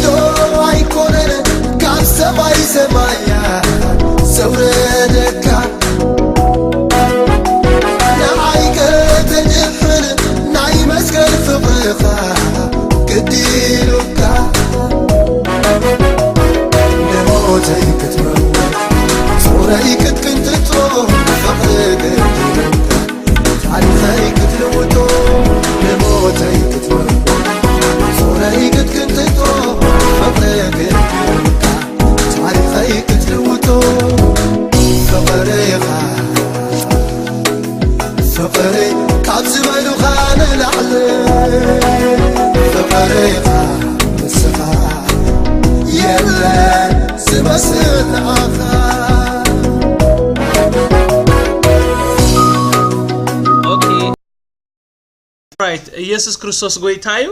ዶ ኣይኮነን ካብ ሰማይ ሰማያ ዘውረደካ፣ ንዓይ ከተድሕን ናይ መስቀል ፍቕርኻ ግዲ ኢሉካ፣ ንሞተይ ክትመውት ጾረይ ክትቅንጥጦ ፍቕሪ ግዲ ኢሉካ። ታሪኸይ ክትልውጦ ንሞተይ ክትመርዶ ጾረይ ክትቅንጥጦ ፍቕሪ ግድልካ። ታሪኸይ ክትልውጦ ፍቕርኻ ፍቕሪ ካብ ዝበሉኻ ንላዕሊ ፍቕርኻ ንስኻ የለን ዝመስል ንዓኻ። ኦኬ ኦራይት፣ ኢየሱስ ክርስቶስ ጎይታ እዩ።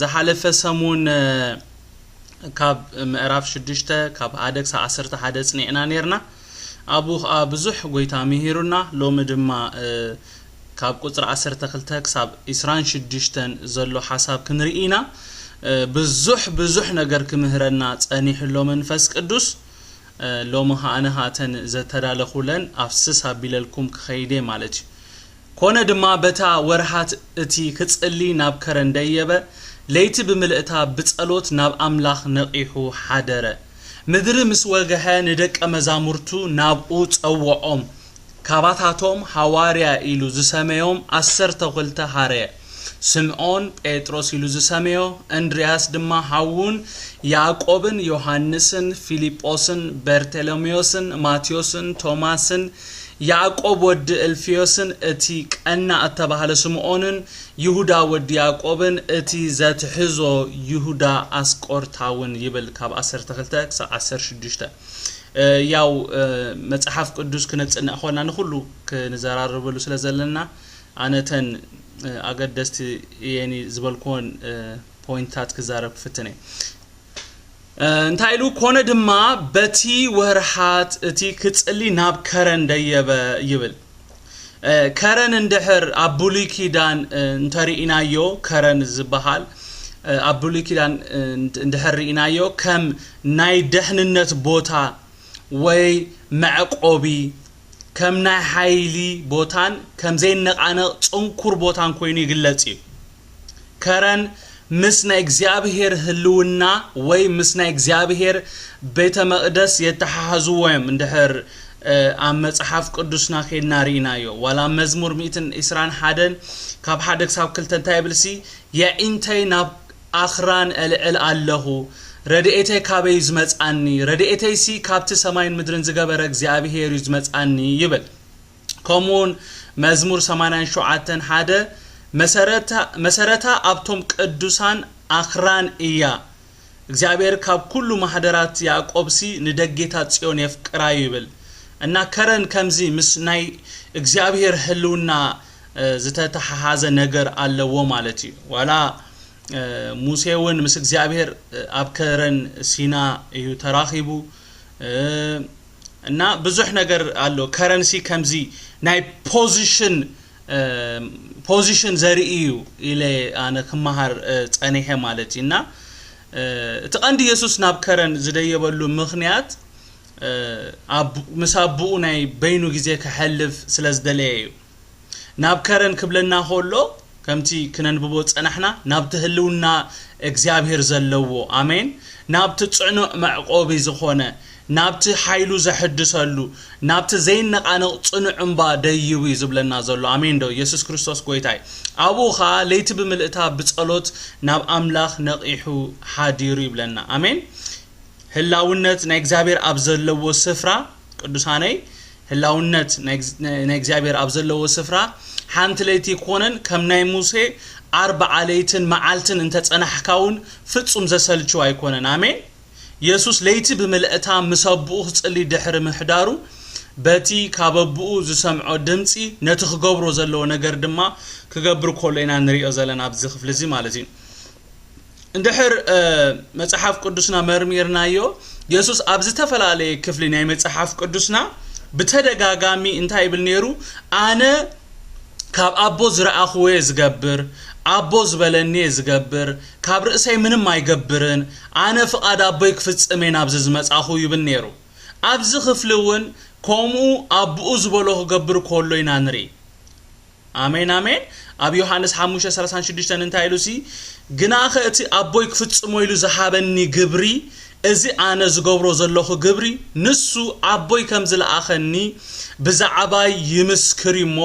ዝሓለፈ ሰሙን ካብ ምዕራፍ ሽዱሽተ ካብ ሓደ ክሳብ ዓሰርተ ሓደ ጽኒዕና ነርና። ኣብኡ ከዓ ብዙሕ ጎይታ ምሂሩና። ሎሚ ድማ ካብ ቁፅሪ ዓሰርተ ክልተ ክሳብ ዕስራን ሽዱሽተን ዘሎ ሓሳብ ክንርኢ ኢና። ብዙሕ ብዙሕ ነገር ክምህረና ጸኒሑ ኣሎ መንፈስ ቅዱስ። ሎሚ ከዓ ንሃተን ዘተዳለኹለን ኣፍስስ ኣቢለልኩም ክኸይድ እየ ማለት እዩ። ኮነ ድማ በታ ወርሃት እቲ ክጽሊ ናብ ከረን ደየበ፣ ለይቲ ብምልእታ ብጸሎት ናብ ኣምላኽ ነቒሑ ሓደረ። ምድሪ ምስ ወግሐ ንደቀ መዛሙርቱ ናብኡ ጸውዖም። ካባታቶም ሃዋርያ ኢሉ ዝሰመዮም ዓሰርተ ክልተ ሃረየ። ስምዖን ጴጥሮስ ኢሉ ዝሰመዮ፣ እንድርያስ ድማ ሓዉን፣ ያዕቆብን ዮሃንስን፣ ፊልጶስን በርተሎሜዎስን ማቴዎስን ቶማስን ያዕቆብ ወዲ እልፍዮስን እቲ ቀናእ እተባህለ ስምዖንን ይሁዳ ወዲ ያዕቆብን እቲ ዘትሕዞ ይሁዳ ኣስቆርታውን ይብል። ካብ ዓሰርተ ክልተ ክሳብ ዓሰርተ ሽዱሽተ ያው መጽሓፍ ቅዱስ ክነጽንዕ ኮና ንኩሉ ክንዘራረበሉ ስለ ዘለና ኣነ ተን ኣገደስቲ እየኒ ዝበልኩዎን ፖይንትታት ክዛረብ ክፍትን እየ። እንታይ ኢሉ? ኮነ ድማ በቲ ወርሓት እቲ ክጽሊ ናብ ከረን ደየበ ይብል። ከረን እንድሕር ኣብ ብሉይ ኪዳን እንተርኢናዮ ከረን ዝበሃል ኣብ ብሉይ ኪዳን እንድሕር ርኢናዮ ከም ናይ ደሕንነት ቦታ ወይ መዕቆቢ ከም ናይ ሓይሊ ቦታን ከም ዘይነቓነቕ ጽንኩር ቦታን ኮይኑ ይግለጽ እዩ። ከረን ምስ ናይ እግዚኣብሔር ህልውና ወይ ምስ ናይ እግዚኣብሔር ቤተ መቕደስ የተሓሓዝዎ እዮም። እንድሕር ኣብ መጽሓፍ ቅዱስና ኬድና ርኢናዮ። ዋላ ኣብ መዝሙር ሚእትን ዕስራን ሓደን ካብ ሓደ ክሳብ ክልተ እንታይ ይብልሲ? የዒንተይ ናብ ኣኽራን እልዕል ኣለኹ፣ ረድኤተይ ካበይ እዩ ዝመጽኣኒ? ረድኤተይሲ ካብቲ ሰማይን ምድርን ዝገበረ እግዚኣብሄር እዩ ዝመጽኣኒ ይብል። ከምኡውን መዝሙር ሰማንያን ሸውዓተን ሓደ መሰረታ ኣብቶም ቅዱሳን ኣኽራን እያ። እግዚኣብሔር ካብ ኩሉ ማሕደራት ያዕቆብሲ ንደጌታት ጽዮን የፍቅራ እዩ ይብል። እና ከረን ከምዚ ምስ ናይ እግዚኣብሔር ህልውና ዝተተሓሓዘ ነገር ኣለዎ ማለት እዩ። ዋላ ሙሴ እውን ምስ እግዚኣብሔር ኣብ ከረን ሲና እዩ ተራኺቡ እና ብዙሕ ነገር ኣሎ። ከረንሲ ከምዚ ናይ ፖዚሽን ፖዚሽን ዘርኢ እዩ ኢለ ኣነ ክመሃር ጸኒሐ ማለት እዩ። እና እቲ ቀንዲ የሱስ ናብ ከረን ዝደየበሉ ምኽንያት ምስ ኣቦኡ ናይ በይኑ ግዜ ከሕልፍ ስለ ዝደለየ እዩ። ናብ ከረን ክብለና ከሎ ከምቲ ክነንብቦ ዝጸናሕና ናብቲ ህልውና እግዚኣብሔር ዘለዎ፣ ኣሜን፣ ናብቲ ጽዕኑዕ መዕቆቢ ዝኾነ፣ ናብቲ ሓይሉ ዘሕድሰሉ፣ ናብቲ ዘይነቓነቕ ጽኑዕ እምባ ደይቡ እዩ ዝብለና ዘሎ። ኣሜን ዶ? የሱስ ክርስቶስ ጎይታ እዩ። ኣብኡ ኸኣ ለይቲ ብምልእታ ብጸሎት ናብ ኣምላኽ ነቒሑ ሓዲሩ ይብለና። ኣሜን። ህላውነት ናይ እግዚኣብሔር ኣብ ዘለዎ ስፍራ፣ ቅዱሳነይ፣ ህላውነት ናይ እግዚኣብሔር ኣብ ዘለዎ ስፍራ ሓንቲ ለይቲ ኣይኮነን፣ ከም ናይ ሙሴ ኣርብዓ ለይትን መዓልትን እንተጸናሕካ እውን ፍጹም ዘሰልችው ኣይኮነን። ኣሜን። የሱስ ለይቲ ብምልእታ ምስ ኣቦኡ ክጽሊ ድሕሪ ምሕዳሩ፣ በቲ ካብ ኣቦኡ ዝሰምዖ ድምጺ ነቲ ክገብሮ ዘለዎ ነገር ድማ ክገብር ከሎ ኢና ንሪኦ ዘለና ኣብዚ ክፍሊ እዚ ማለት እዩ። እንድሕር መጽሓፍ ቅዱስና መርሚርናዮ፣ የሱስ ኣብ ዝተፈላለየ ክፍሊ ናይ መጽሓፍ ቅዱስና ብተደጋጋሚ እንታይ ይብል ነይሩ? ኣነ ካብ ኣቦ ዝረኣኽዎ እየ ዝገብር፣ ኣቦ ዝበለኒ እየ ዝገብር፣ ካብ ርእሰይ ምንም ኣይገብርን፣ ኣነ ፍቓድ ኣቦይ ክፍጽም እየ ናብዚ ዝመጻኹ ይብል ነይሩ። ኣብዚ ክፍሊ እውን ከምኡ ኣቦኡ ዝበሎ ክገብር ከሎ ኢና ንርኢ። ኣሜን ኣሜን። ኣብ ዮሃንስ ሓሙሽተ ሰላሳን ሽዱሽተን እንታይ ኢሉ ሲ፣ ግናኸ እቲ ኣቦይ ክፍጽሞ ኢሉ ዝሃበኒ ግብሪ፣ እዚ ኣነ ዝገብሮ ዘለኹ ግብሪ፣ ንሱ ኣቦይ ከም ዝለኣኸኒ ብዛዕባይ ይምስክር እዩ እሞ፣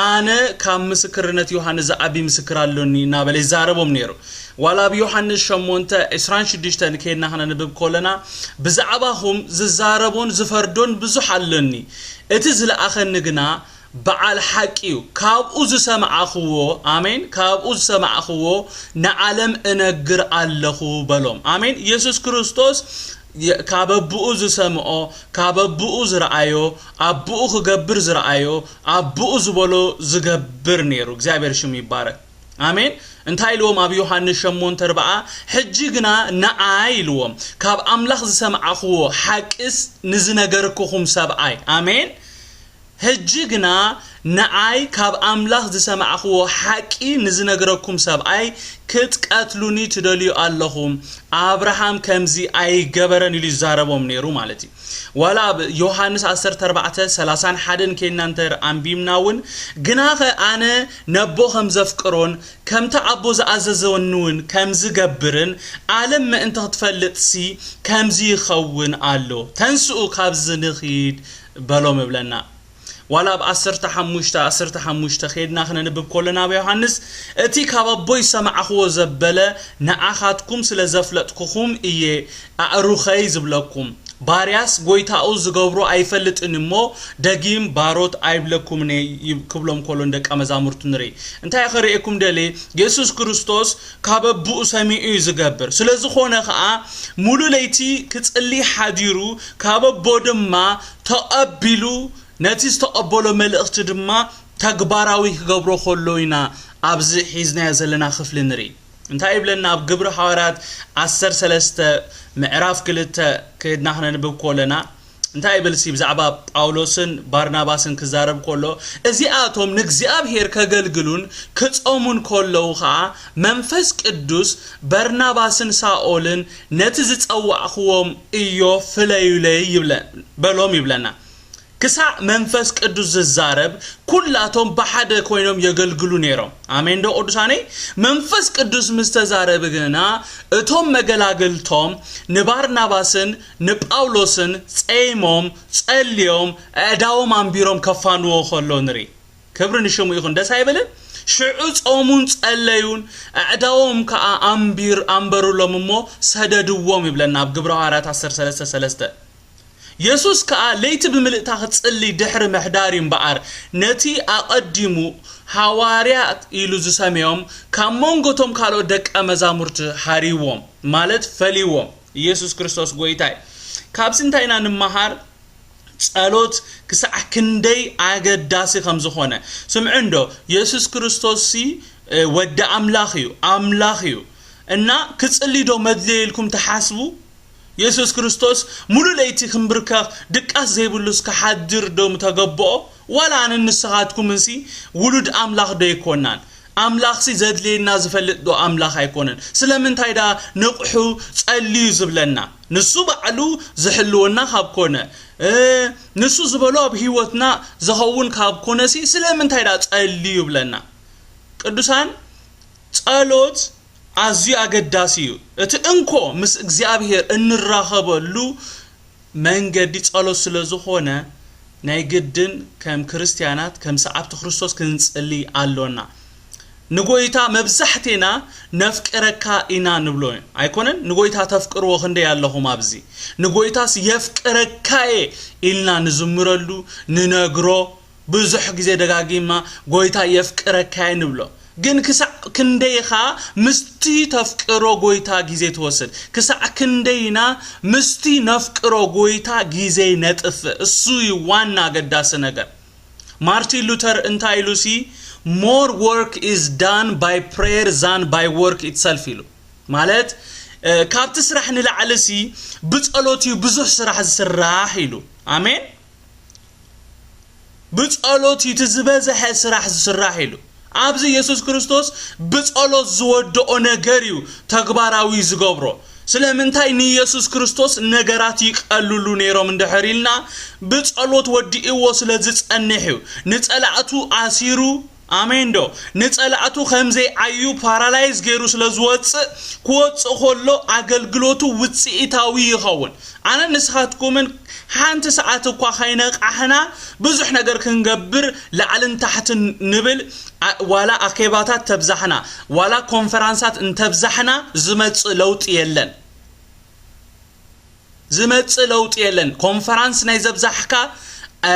ኣነ ካብ ምስክርነት ዮሃንስ ዝዓቢ ምስክር ኣሎኒ እናበለ ይዛረቦም ነይሩ። ዋላ ኣብ ዮሃንስ ሸሞንተ ዕስራን ሽዱሽተን ከይድና ክነንብብ ከለና፣ ብዛዕባኹም ዝዛረቦን ዝፈርዶን ብዙሕ ኣሎኒ፣ እቲ ዝለኣኸኒ ግና በዓል ሓቂ እዩ። ካብኡ ዝሰማዕኽዎ፣ ኣሜን፣ ካብኡ ዝሰማዕኽዎ ንዓለም እነግር ኣለኹ በሎም። ኣሜን። ኢየሱስ ክርስቶስ የ- ካብ ኣቦኡ ዝሰምዖ፣ ካብ ኣቦኡ ዝረኣዮ፣ ኣቦኡ ክገብር ዝረኣዮ፣ ኣቦኡ ዝበሎ ዝገብር ነይሩ። እግዚኣብሔር ሽሙ ይባረክ። ኣሜን። እንታይ ኢልዎም ኣብ ዮሃንስ ሸሞንተ ኣርብዓ? ሕጂ ግና ንዓይ ኢልዎም፣ ካብ ኣምላኽ ዝሰማዕኽዎ ሓቂስ ንዝነገርክኹም ሰብኣይ። ኣሜን። ሕጂ ግና ንዓይ ካብ ኣምላኽ ዝሰማዕኽዎ ሓቂ ንዝነግረኩም ሰብኣይ ክትቀትሉኒ ትደልዩ ኣለኹም። ኣብርሃም ከምዚ ኣይገበረን ኢሉ ይዛረቦም ነይሩ ማለት እዩ። ዋላ ኣብ ዮሃንስ ዓሰርተ ኣርባዕተ ሰላሳን ሓደን ኬና እንተ ኣንቢብና እውን፣ ግናኸ ኣነ ነቦ ከም ዘፍቅሮን ከምቲ ኣቦ ዝኣዘዘኒ እውን ከም ዝገብርን ዓለም ምእንቲ ክትፈልጥሲ ከምዚ ይኸውን ኣሎ። ተንስኡ ካብዚ ንኺድ በሎም እብለና። ዋላ ኣብ ዓሰርተ ሓሙሽተ ዓሰርተ ሓሙሽተ ኬድና ክነንብብ ከለና ኣብ ዮሃንስ፣ እቲ ካብ ኣቦይ ዝሰማዕኽዎ ዘበለ ንዓኻትኩም ስለ ዘፍለጥኩኹም እየ ኣዕሩኸይ ዝብለኩም። ባርያስ ጎይታኡ ዝገብሮ ኣይፈልጥን እሞ ደጊም ባሮት ኣይብለኩምን እየ ይብ- ክብሎም ከሎ ንደቀ መዛሙርቱ ንርኢ። እንታይ ከርእየኩም ደልየ? የሱስ ክርስቶስ ካብ ኣቦኡ ሰሚዑ እዩ ዝገብር። ስለ ዝኾነ ኸኣ ሙሉ ለይቲ ክጽሊ ሓዲሩ ካብ ኣቦ ድማ ተቐቢሉ ነቲ ዝተቐበሎ መልእኽቲ ድማ ተግባራዊ ክገብሮ ከሎ ኢና ኣብዚ ሒዝናዮ ዘለና ክፍሊ ንርኢ። እንታይ ይብለና? ኣብ ግብሪ ሃዋርያት ዓሰርተ ሰለስተ ምዕራፍ ክልተ ከይድና ክነንብብ ከለና እንታይ ይብል ሲ ብዛዕባ ጳውሎስን ባርናባስን ክዛረብ ከሎ፣ እዚኣቶም ንእግዚኣብሔር ከገልግሉን ክጾሙን ከለዉ ኸኣ መንፈስ ቅዱስ በርናባስን ሳኦልን ነቲ ዝጸዋዕክዎም እዮ ፍለዩለይ ይብለ በሎም ይብለና። ክሳዕ መንፈስ ቅዱስ ዝዛረብ ኩላቶም ብሓደ ኮይኖም የገልግሉ ነይሮም። ኣሜን ዶ ቅዱሳነይ? መንፈስ ቅዱስ ምስ ተዛረበ ግና እቶም መገላግልቶም ንባርናባስን ንጳውሎስን ጸይሞም ጸልዮም ኣእዳዎም ኣንቢሮም ከፋንዎ ከሎ ንርኢ። ክብሪ ንሽሙ ይኹን። ደስ ኣይብልን? ሽዑ ጾሙን ጸለዩን ኣእዳዎም ከኣ ኣንቢር ኣንበሩሎም እሞ ሰደድዎም ይብለና ኣብ ግብረ ሃዋርያት ዓሰርተ ሰለስተ ሰለስተ። የሱስ ከኣ ለይቲ ብምልእታ ክጽሊ ድሕሪ ምሕዳር እዩ እምበኣር፣ ነቲ ኣቐዲሙ ሃዋርያት ኢሉ ዝሰመዮም ካብ መንጎቶም ካልኦት ደቀ መዛሙርቲ ሃሪዎም፣ ማለት ፈሊዎም። ኢየሱስ ክርስቶስ ጎይታ እዩ። ካብዚ እንታይ ኢና ንመሃር? ጸሎት ክሳዕ ክንደይ ኣገዳሲ ከም ዝኾነ። ስምዑ እንዶ፣ የሱስ ክርስቶስ ሲ፣ እ፣ ወዲ ኣምላኽ እዩ፣ ኣምላኽ እዩ። እና ክጽሊ ዶ መድለየ ኢልኩም ትሓስቡ? የሱስ ክርስቶስ ሙሉ ለይቲ ክንብርከኽ ድቃስ ዘይብሉስ ክሓድር ዶ ምተገብኦ? ዋላ ኣነን ንስኻትኩምንሲ ውሉድ ኣምላኽ ዶ ኣይኮናን? ኣምላኽሲ ዘድልየና ዝፈልጥ ዶ ኣምላኽ ኣይኮነን? ስለምንታይ ደኣ ንቕሑ ጸልዩ ዝብለና? ንሱ ባዕሉ ዝሕልወና ካብ ኮነ፣ እ፣ ንሱ ዝበሎ ኣብ ህይወትና ዝኸውን ካብ ኮነሲ ስለምንታይ ደኣ ጸልዩ ይብለና? ቅዱሳን፣ ጸሎት ኣዝዩ ኣገዳሲ እዩ። እቲ እንኮ ምስ እግዚኣብሔር እንራኸበሉ መንገዲ ጸሎት ስለ ዝኾነ፣ ናይ ግድን ከም ክርስትያናት፣ ከም ሰዓብቲ ክርስቶስ ክንጽሊ ኣሎና። ንጎይታ መብዛሕቴና ነፍቅረካ ኢና ንብሎ ኣይኮነን? ንጎይታ ተፍቅርዎ ክንደይ ኣለኹም ኣብዚ? ንጎይታስ የፍቅረካ እየ ኢልና ንዝምረሉ፣ ንነግሮ፣ ብዙሕ ግዜ ደጋጊምና ጎይታ የፍቅረካ እየ ንብሎ። ግን ክሳዕ ክንደይ ኢኻ ምስቲ ተፍቅሮ ጎይታ ግዜ ትወስድ? ክሳዕ ክንደይ ኢና ምስቲ ነፍቅሮ ጎይታ ግዜ ነጥፍእ? እሱ እዩ ዋና ኣገዳሲ ነገር። ማርቲን ሉተር እንታይ ኢሉ ሲ፣ more work is done by prayer than by work itself ኢሉ። ማለት፣ እ፣ ካብቲ ስራሕ ንላዕሊ ሲ ብጸሎት እዩ ብዙሕ ስራሕ ዝስራሕ ኢሉ። ኣሜን። ብጸሎት እዩ እቲ ዝበዝሐ ስራሕ ዝስራሕ ኢሉ። ኣብዚ የሱስ ክርስቶስ ብጸሎት ዝወድኦ ነገር እዩ ተግባራዊ ዝገብሮ። ስለምንታይ ንየሱስ ክርስቶስ ነገራት ይቀልሉ ነይሮም እንድሕር ኢልና፣ ብጸሎት ወዲእዎ ስለ ዝጸንሕ እዩ። ንጸላእቱ ኣሲሩ፣ ኣሜን ዶ? ንጸላእቱ ከም ዘይዓዩ ፓራላይዝ ገይሩ ስለ ዝወጽእ፣ ክወጽእ ከሎ ኣገልግሎቱ ውጽኢታዊ ይኸውን። ኣነ ንስኻትኩምን ሓንቲ ሰዓት እኳ ከይነቃሕና ብዙሕ ነገር ክንገብር ላዕልን ታሕትን ንብል። ኣ- ዋላ ኣኼባታት ተብዛሕና፣ ዋላ ኮንፈራንሳት እንተብዛሕና ዝመጽእ ለውጢ የለን። ዝመጽእ ለውጢ የለን። ኮንፈራንስ ናይ ዘብዛሕካ፣ እ፣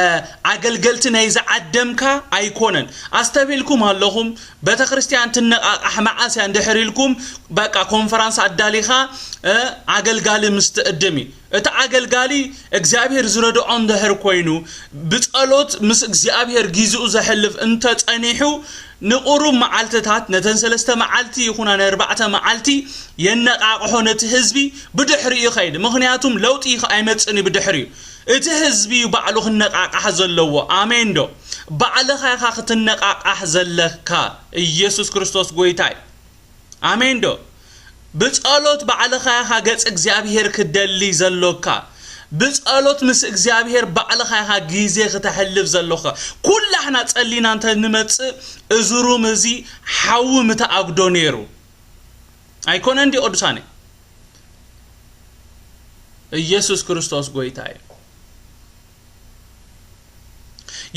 ኣገልገልቲ ናይ ዝዓደምካ ኣይኮነን። ኣስተብሂልኩም ኣለኹም። ቤተ ክርስቲያን ትነቓቓሕ መዓስ እያ እንድሕር ኢልኩም፣ በቃ ኮንፈራንስ ኣዳሊኻ፣ እ፣ ኣገልጋሊ ምስ ትእድም እዩ። እቲ ኣገልጋሊ እግዚኣብሔር ዝረድኦ እንድሕር ኮይኑ፣ ብጸሎት ምስ እግዚኣብሔር ጊዜኡ ዘሕልፍ እንተጸኒሑ፣ ንቁሩብ መዓልትታት፣ ነተን ሰለስተ መዓልቲ ይኹና ንኣርባዕተ መዓልቲ የነቓቕሖ ነቲ ህዝቢ፣ ብድሕሪኡ ይኸይድ። ምኽንያቱም ለውጢ ይኸ-፣ ኣይመጽእን እዩ ብድሕሪኡ። እቲ ህዝቢ እዩ ባዕሉ ክነቓቓሕ ዘለዎ። ኣሜን ዶ? ባዕልኻ ኢኻ ክትነቓቓሕ ዘለካ። ኢየሱስ ክርስቶስ ጎይታ እዩ። ኣሜን ዶ? ብጸሎት ባዕልኻ ኢኻ ገጽ እግዚኣብሔር ክደሊ ዘሎካ። ብጸሎት ምስ እግዚኣብሔር ባዕልኻ ኢኻ ግዜ ክተሕልፍ ዘሎኻ። ኩላህና ጸሊና እንተ ንመጽእ፣ እዚ ሩም እዚ ሓዊ ምተኣግዶ ነይሩ። ኣይኮነን ድዩ ቅዱሳነይ? ኢየሱስ ክርስቶስ ጎይታ እዩ።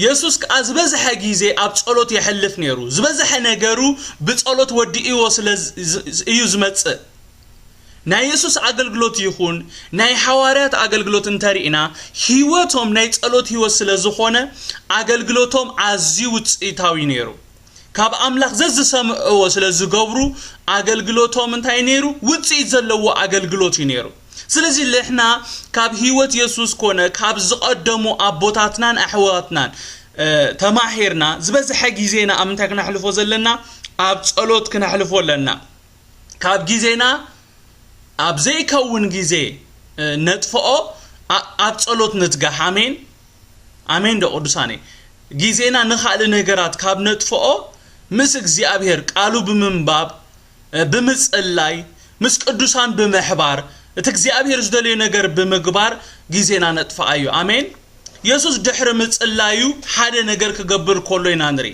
የሱስ ከኣ ዝበዝሐ ግዜ ኣብ ጸሎት የሕልፍ ነይሩ። ዝበዝሐ ነገሩ ብጸሎት ወዲእዎ ስለ ዝ-፣ ዝ-፣ እዩ ዝመጽእ። ናይ የሱስ ኣገልግሎት ይኹን ናይ ሓዋርያት ኣገልግሎት እንተሪእና፣ ህይወቶም ናይ ጸሎት ህይወት ስለ ዝኾነ፣ ኣገልግሎቶም ኣዝዩ ውጽኢታዊ ነይሩ። ካብ ኣምላኽ ዘዝሰምዕዎ ስለ ዝገብሩ፣ ኣገልግሎቶም እንታይ ነይሩ? ውጽኢት ዘለዎ ኣገልግሎት እዩ ነይሩ። ስለዚ ንሕና ካብ ህይወት የሱስ ኮነ ካብ ዝቐደሙ ኣቦታትናን ኣሕዋትናን፣ እ፣ ተማሂርና፣ ዝበዝሐ ግዜና ኣብ ምንታይ ክነሕልፎ ዘለና? ኣብ ጸሎት ክነሕልፎ ኣለና። ካብ ግዜና ኣብ ዘይከውን ግዜ፣ እ፣ ነጥፍኦ፣ ኣ-፣ ኣብ ጸሎት ንትጋህ። ኣሜን። ኣሜን ዶ ቅዱሳነይ? ግዜና ንኻልእ ነገራት ካብ ነጥፍኦ፣ ምስ እግዚኣብሔር ቃሉ ብምንባብ፣ እ፣ ብምጽላይ፣ ምስ ቅዱሳን ብምሕባር፣ እቲ እግዚኣብሔር ዝደልዮ ነገር ብምግባር ግዜና ነጥፍኣዮ። ኣሜን። የሱስ ድሕሪ ምጽላዩ ሓደ ነገር ክገብር ከሎ ኢና ንርኢ።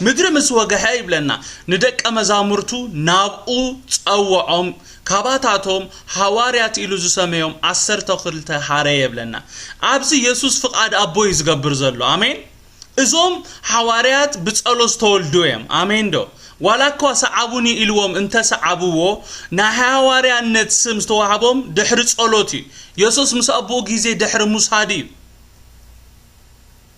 ምድሪ ምስ ወግሐ ይብለና፣ ንደቀ መዛሙርቱ ናብኡ ጸውዖም፣ ካባታቶም ሃዋርያት ኢሉ ዝሰመዮም ዓሰርተ ክልተ ሃረየ ይብለና። ኣብዚ የሱስ ፍቓድ ኣቦ እዩ ዝገብር ዘሎ። ኣሜን። እዞም ሃዋርያት ብጸሎት ዝተወልዱ እዮም። ኣሜን ዶ? ዋላ እኳ ሰዓቡኒ ኢልዎም እንተሰዓብዎ፣ ናይ ሃዋርያነት ስም ዝተዋህቦም ድሕሪ ጸሎት እዩ። የሱስ ምስ ኣቦኡ ግዜ ድሕሪ ምውሳድ እዩ።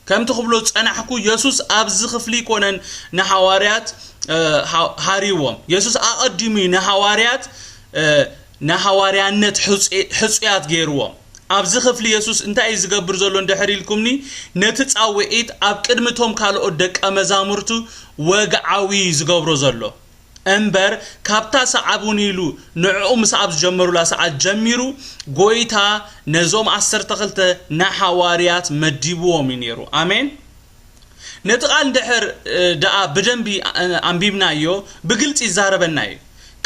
ከምቲ ክብሎ ዝጸናሕኩ፣ የሱስ ኣብዚ ክፍሊ ኣይኮነን ንሃዋርያት፣ እ፣ ሃ-፣ ሃሪዎም። የሱስ ኣቐዲሙ እዩ ንሃዋርያት፣ እ፣ ንሃዋርያነት ሕጹ-፣ ሕጹያት ገይርዎም። ኣብዚ ክፍሊ የሱስ እንታይ እዩ ዝገብር ዘሎ እንድሕር ኢልኩምኒ፣ ነቲ ጻውዒት ኣብ ቅድሚ እቶም ካልኦት ደቀ መዛሙርቱ ወግዓዊ እዩ ዝገብሮ ዘሎ። እምበር፣ ካብታ ሰዓቡኒ ኢሉ ንዕኡ ምስ ኣብ ዝጀመሩላ ሰዓት ጀሚሩ፣ ጎይታ ነዞም ዓሰርተ ክልተ ንሃዋርያት መዲብዎም እዩ ነይሩ። ኣሜን። ነቲ ቃል እንድሕር፣ እ፣ ደኣ ብደንቢ፣ እ፣ ኣንቢብናዮ፣ ብግልጺ ይዛረበና እዩ።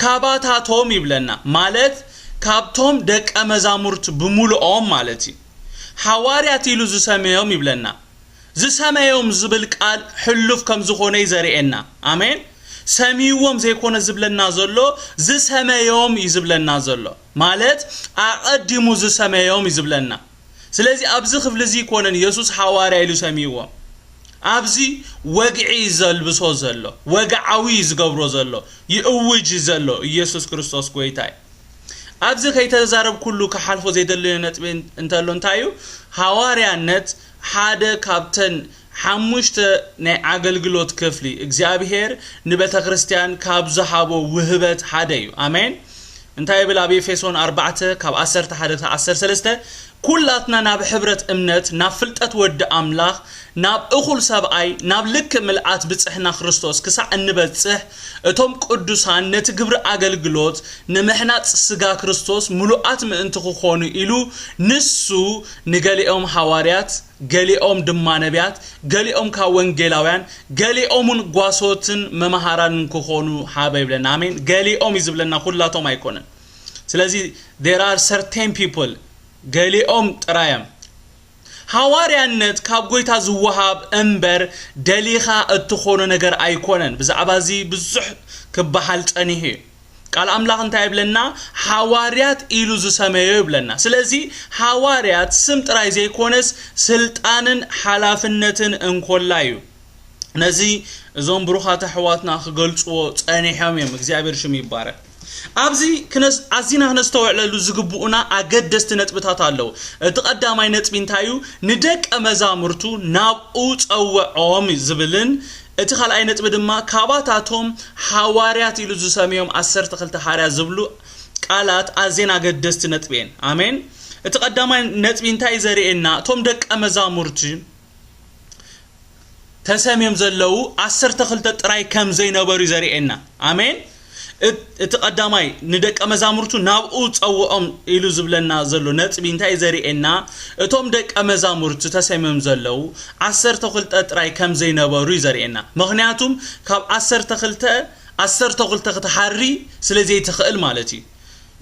ካባታቶም ይብለና፣ ማለት ካብቶም ደቀ መዛሙርት ብምሉኦም ማለት እዩ። ሃዋርያት ኢሉ ዝሰመዮም ይብለና። ዝሰመዮም ዝብል ቃል ሕሉፍ ከም ዝኾነ እዩ ዘርእየና። ኣሜን። ሰሚይዎም ዘይኮነ ዝብለና ዘሎ፣ ዝሰመዮም እዩ ዝብለና ዘሎ። ማለት ኣቐዲሙ ዝሰመዮም እዩ ዝብለና። ስለዚ ኣብዚ ክፍሊ እዚ ኣይኮነን የሱስ ሃዋርያ ኢሉ ሰሚይዎም። ኣብዚ ወግዒ እዩ ዘልብሶ ዘሎ፣ ወግዓዊ እዩ ዝገብሮ ዘሎ፣ ይእውጅ ዘሎ ኢየሱስ ክርስቶስ ጎይታ እዩ። ኣብዚ ከይተዛረብኩሉ ክሓልፎ ዘይደለዮ ነጥቢ እንተሎ እንታይ እዩ? ሃዋርያነት ሓደ ካብተን ሓሙሽተ ናይ ኣገልግሎት ክፍሊ እግዚኣብሔር ንቤተ ክርስቲያን ካብ ዝሃቦ ውህበት ሓደ እዩ። ኣሜን። እንታይ ይብል ኣብ ኤፌሶን ኣርባዕተ ካብ ዓሰርተ ሓደ ክሳብ ዓሰርተ ሰለስተ? ኩላትና ናብ ሕብረት እምነት፣ ናብ ፍልጠት ወዲ ኣምላኽ፣ ናብ እኹል ሰብኣይ፣ ናብ ልክ ምልኣት ብጽሕና ክርስቶስ ክሳዕ እንበጽሕ፣ እቶም ቅዱሳን ነቲ ግብሪ ኣገልግሎት ንምሕናጽ ስጋ ክርስቶስ ምሉኣት ምእንቲ ክኾኑ ኢሉ፣ ንሱ ንገሊኦም ሃዋርያት፣ ገሊኦም ድማ ነቢያት፣ ገሊኦም ካብ ወንጌላውያን፣ ገሊኦም እውን ጓሶትን መምሃራንን ክኾኑ ሃበ ይብለና። ኣሜን። ገሊኦም እዩ ዝብለና፣ ኩላቶም ኣይኮነን። ስለዚ there are certain people፣ ገሊኦም ጥራዮም። ሃዋርያነት ካብ ጎይታ ዝወሃብ እምበር ደሊኻ እትኾኖ ነገር ኣይኮነን። ብዛዕባ እዚ ብዙሕ ክበሃል ጸኒሑ እዩ። ቃል ኣምላኽ እንታይ ይብለና? ሃዋርያት ኢሉ ዝሰመዮ ይብለና። ስለዚ ሃዋርያት ስም ጥራይ ዘይኮነስ ስልጣንን ሓላፍነትን እንኮላ እዩ። ነዚ እዞም ብሩኻት ኣሕዋትና ክገልጽዎ ጸኒሖም እዮም። እግዚኣብሔር ሽሙ ይባረክ። ኣብዚ ክነስ-፣ ኣዚና ክነስተውዕለሉ ዝግብኡና ኣገደስቲ ነጥብታት ኣለዉ። እቲ ቀዳማይ ነጥቢ እንታይ እዩ? ንደቀ መዛሙርቱ ናብኡ ጸውዖም ዝብልን፣ እቲ ካልኣይ ነጥቢ ድማ ካባታቶም ሃዋርያት ኢሉ ዝሰምዮም ዓሰርተ ክልተ ሃዋርያት ዝብሉ ቃላት ኣዝየን ኣገደስቲ ነጥቢ እየን። ኣሜን። እቲ ቀዳማይ ነጥቢ እንታይ እዩ ዘርእየና? እቶም ደቀ መዛሙርቲ ተሰምዮም ዘለዉ ዓሰርተ ክልተ ጥራይ ከም ዘይነበሩ እዩ ዘርእየና። ኣሜን። እት-፣ እቲ ቀዳማይ ንደቀ መዛሙርቱ ናብኡ ጸውዖም ኢሉ ዝብለና ዘሎ ነጥቢ እንታይ እዩ ዘርእየና? እቶም ደቀ መዛሙርቱ ተሰምዮም ዘለዉ ዓሰርተ ክልተ ጥራይ ከም ዘይነበሩ እዩ ዘርእየና። ምኽንያቱም ካብ ዓሰርተ ክልተ፣ ዓሰርተ ክልተ ክትሓሪ ስለ ዘይትኽእል ማለት እዩ።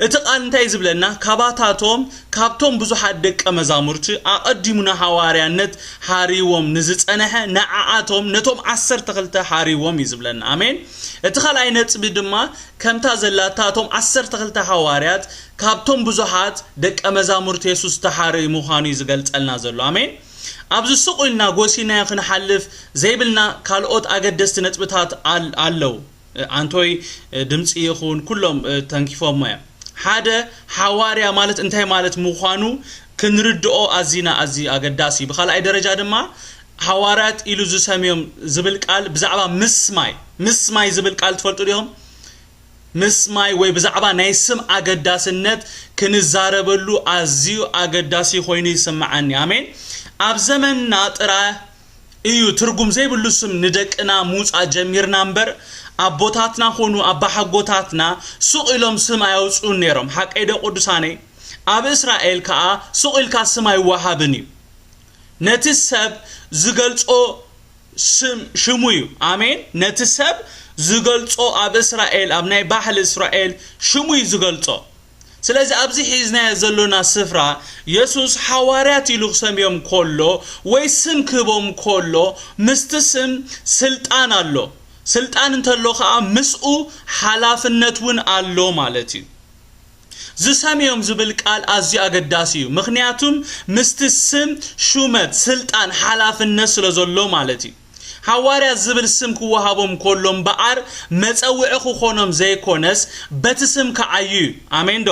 እቲ ቃል እንታይ እዩ ዝብለና? ካባታቶም፣ ካብቶም ብዙሓት ደቀ መዛሙርቲ ኣቐዲሙ ንሃዋርያነት ሃሪዎም ንዝጸንሐ ንዓኣቶም፣ ነቶም ዓሰርተ ክልተ ሃሪዎም እዩ ዝብለና። ኣሜን። እቲ ካልኣይ ነጥቢ ድማ ከምታ ዘላታ እቶም ዓሰርተ ክልተ ሃዋርያት ካብቶም ብዙሓት ደቀ መዛሙርቲ የሱስ ዝተሓረዩ ምዃኑ እዩ ዝገልጸልና ዘሎ። ኣሜን። ኣብዚ ስቕ ኢልና ጎሲናዮ ክንሓልፍ ዘይብልና ካልኦት ኣገደስቲ ነጥብታት ኣል-፣ ኣለዉ። ኣንቶይ ድምፂ ይኹን ኩሎም ተንኪፎሞ እዮም። ሓደ፣ ሓዋርያ ማለት እንታይ ማለት ምዃኑ ክንርድኦ ኣዚና ኣዚ ኣገዳሲ እዩ። ብኻልኣይ ደረጃ ድማ ሃዋርያት ኢሉ ዝሰምዮም ዝብል ቃል ብዛዕባ ምስማይ፣ ምስማይ ዝብል ቃል ትፈልጡ ዲኹም? ምስማይ ወይ ብዛዕባ ናይ ስም ኣገዳስነት ክንዛረበሉ ኣዝዩ ኣገዳሲ ኮይኑ ይስምዓኒ። ኣሜን። ኣብ ዘመንና ጥራይ እዩ ትርጉም ዘይብሉ ስም ንደቅና ምውጻእ ጀሚርና እምበር፣ ኣቦታትና ኾኑ ኣባሓጎታትና ሱቕ ኢሎም ስም ኣየውጽኡን ነይሮም። ሓቀይ ዶ ቅዱሳነይ? ኣብ እስራኤል ከኣ ሱቕ ኢልካ ስም ኣይወሃብን እዩ። ነቲ ሰብ ዝገልጾ ስም ሽሙ እዩ። ኣሜን። ነቲ ሰብ ዝገልጾ ኣብ እስራኤል፣ ኣብ ናይ ባህሊ እስራኤል ሽሙ እዩ ዝገልጾ። ስለዚ ኣብዚ ሒዝናዮ ዘሎና ስፍራ የሱስ ሓዋርያት ኢሉ ክሰምዮም ከሎ ወይ ስም ክህቦም ከሎ ምስቲ ስም ስልጣን ኣሎ። ስልጣን እንተሎ ኸኣ ምስኡ ሓላፍነት እውን ኣሎ ማለት እዩ። ዝሰምዮም ዝብል ቃል ኣዝዩ ኣገዳሲ እዩ። ምኽንያቱም ምስቲ ስም ሹመት፣ ስልጣን፣ ሓላፍነት ስለ ዘሎ ማለት እዩ። ሃዋርያ ዝብል ስም ክወሃቦም ከሎ እምበኣር መጸውዒ ክኾኖም ዘይኮነስ በቲ ስም ክዓዩ እዩ። ኣሜን ዶ?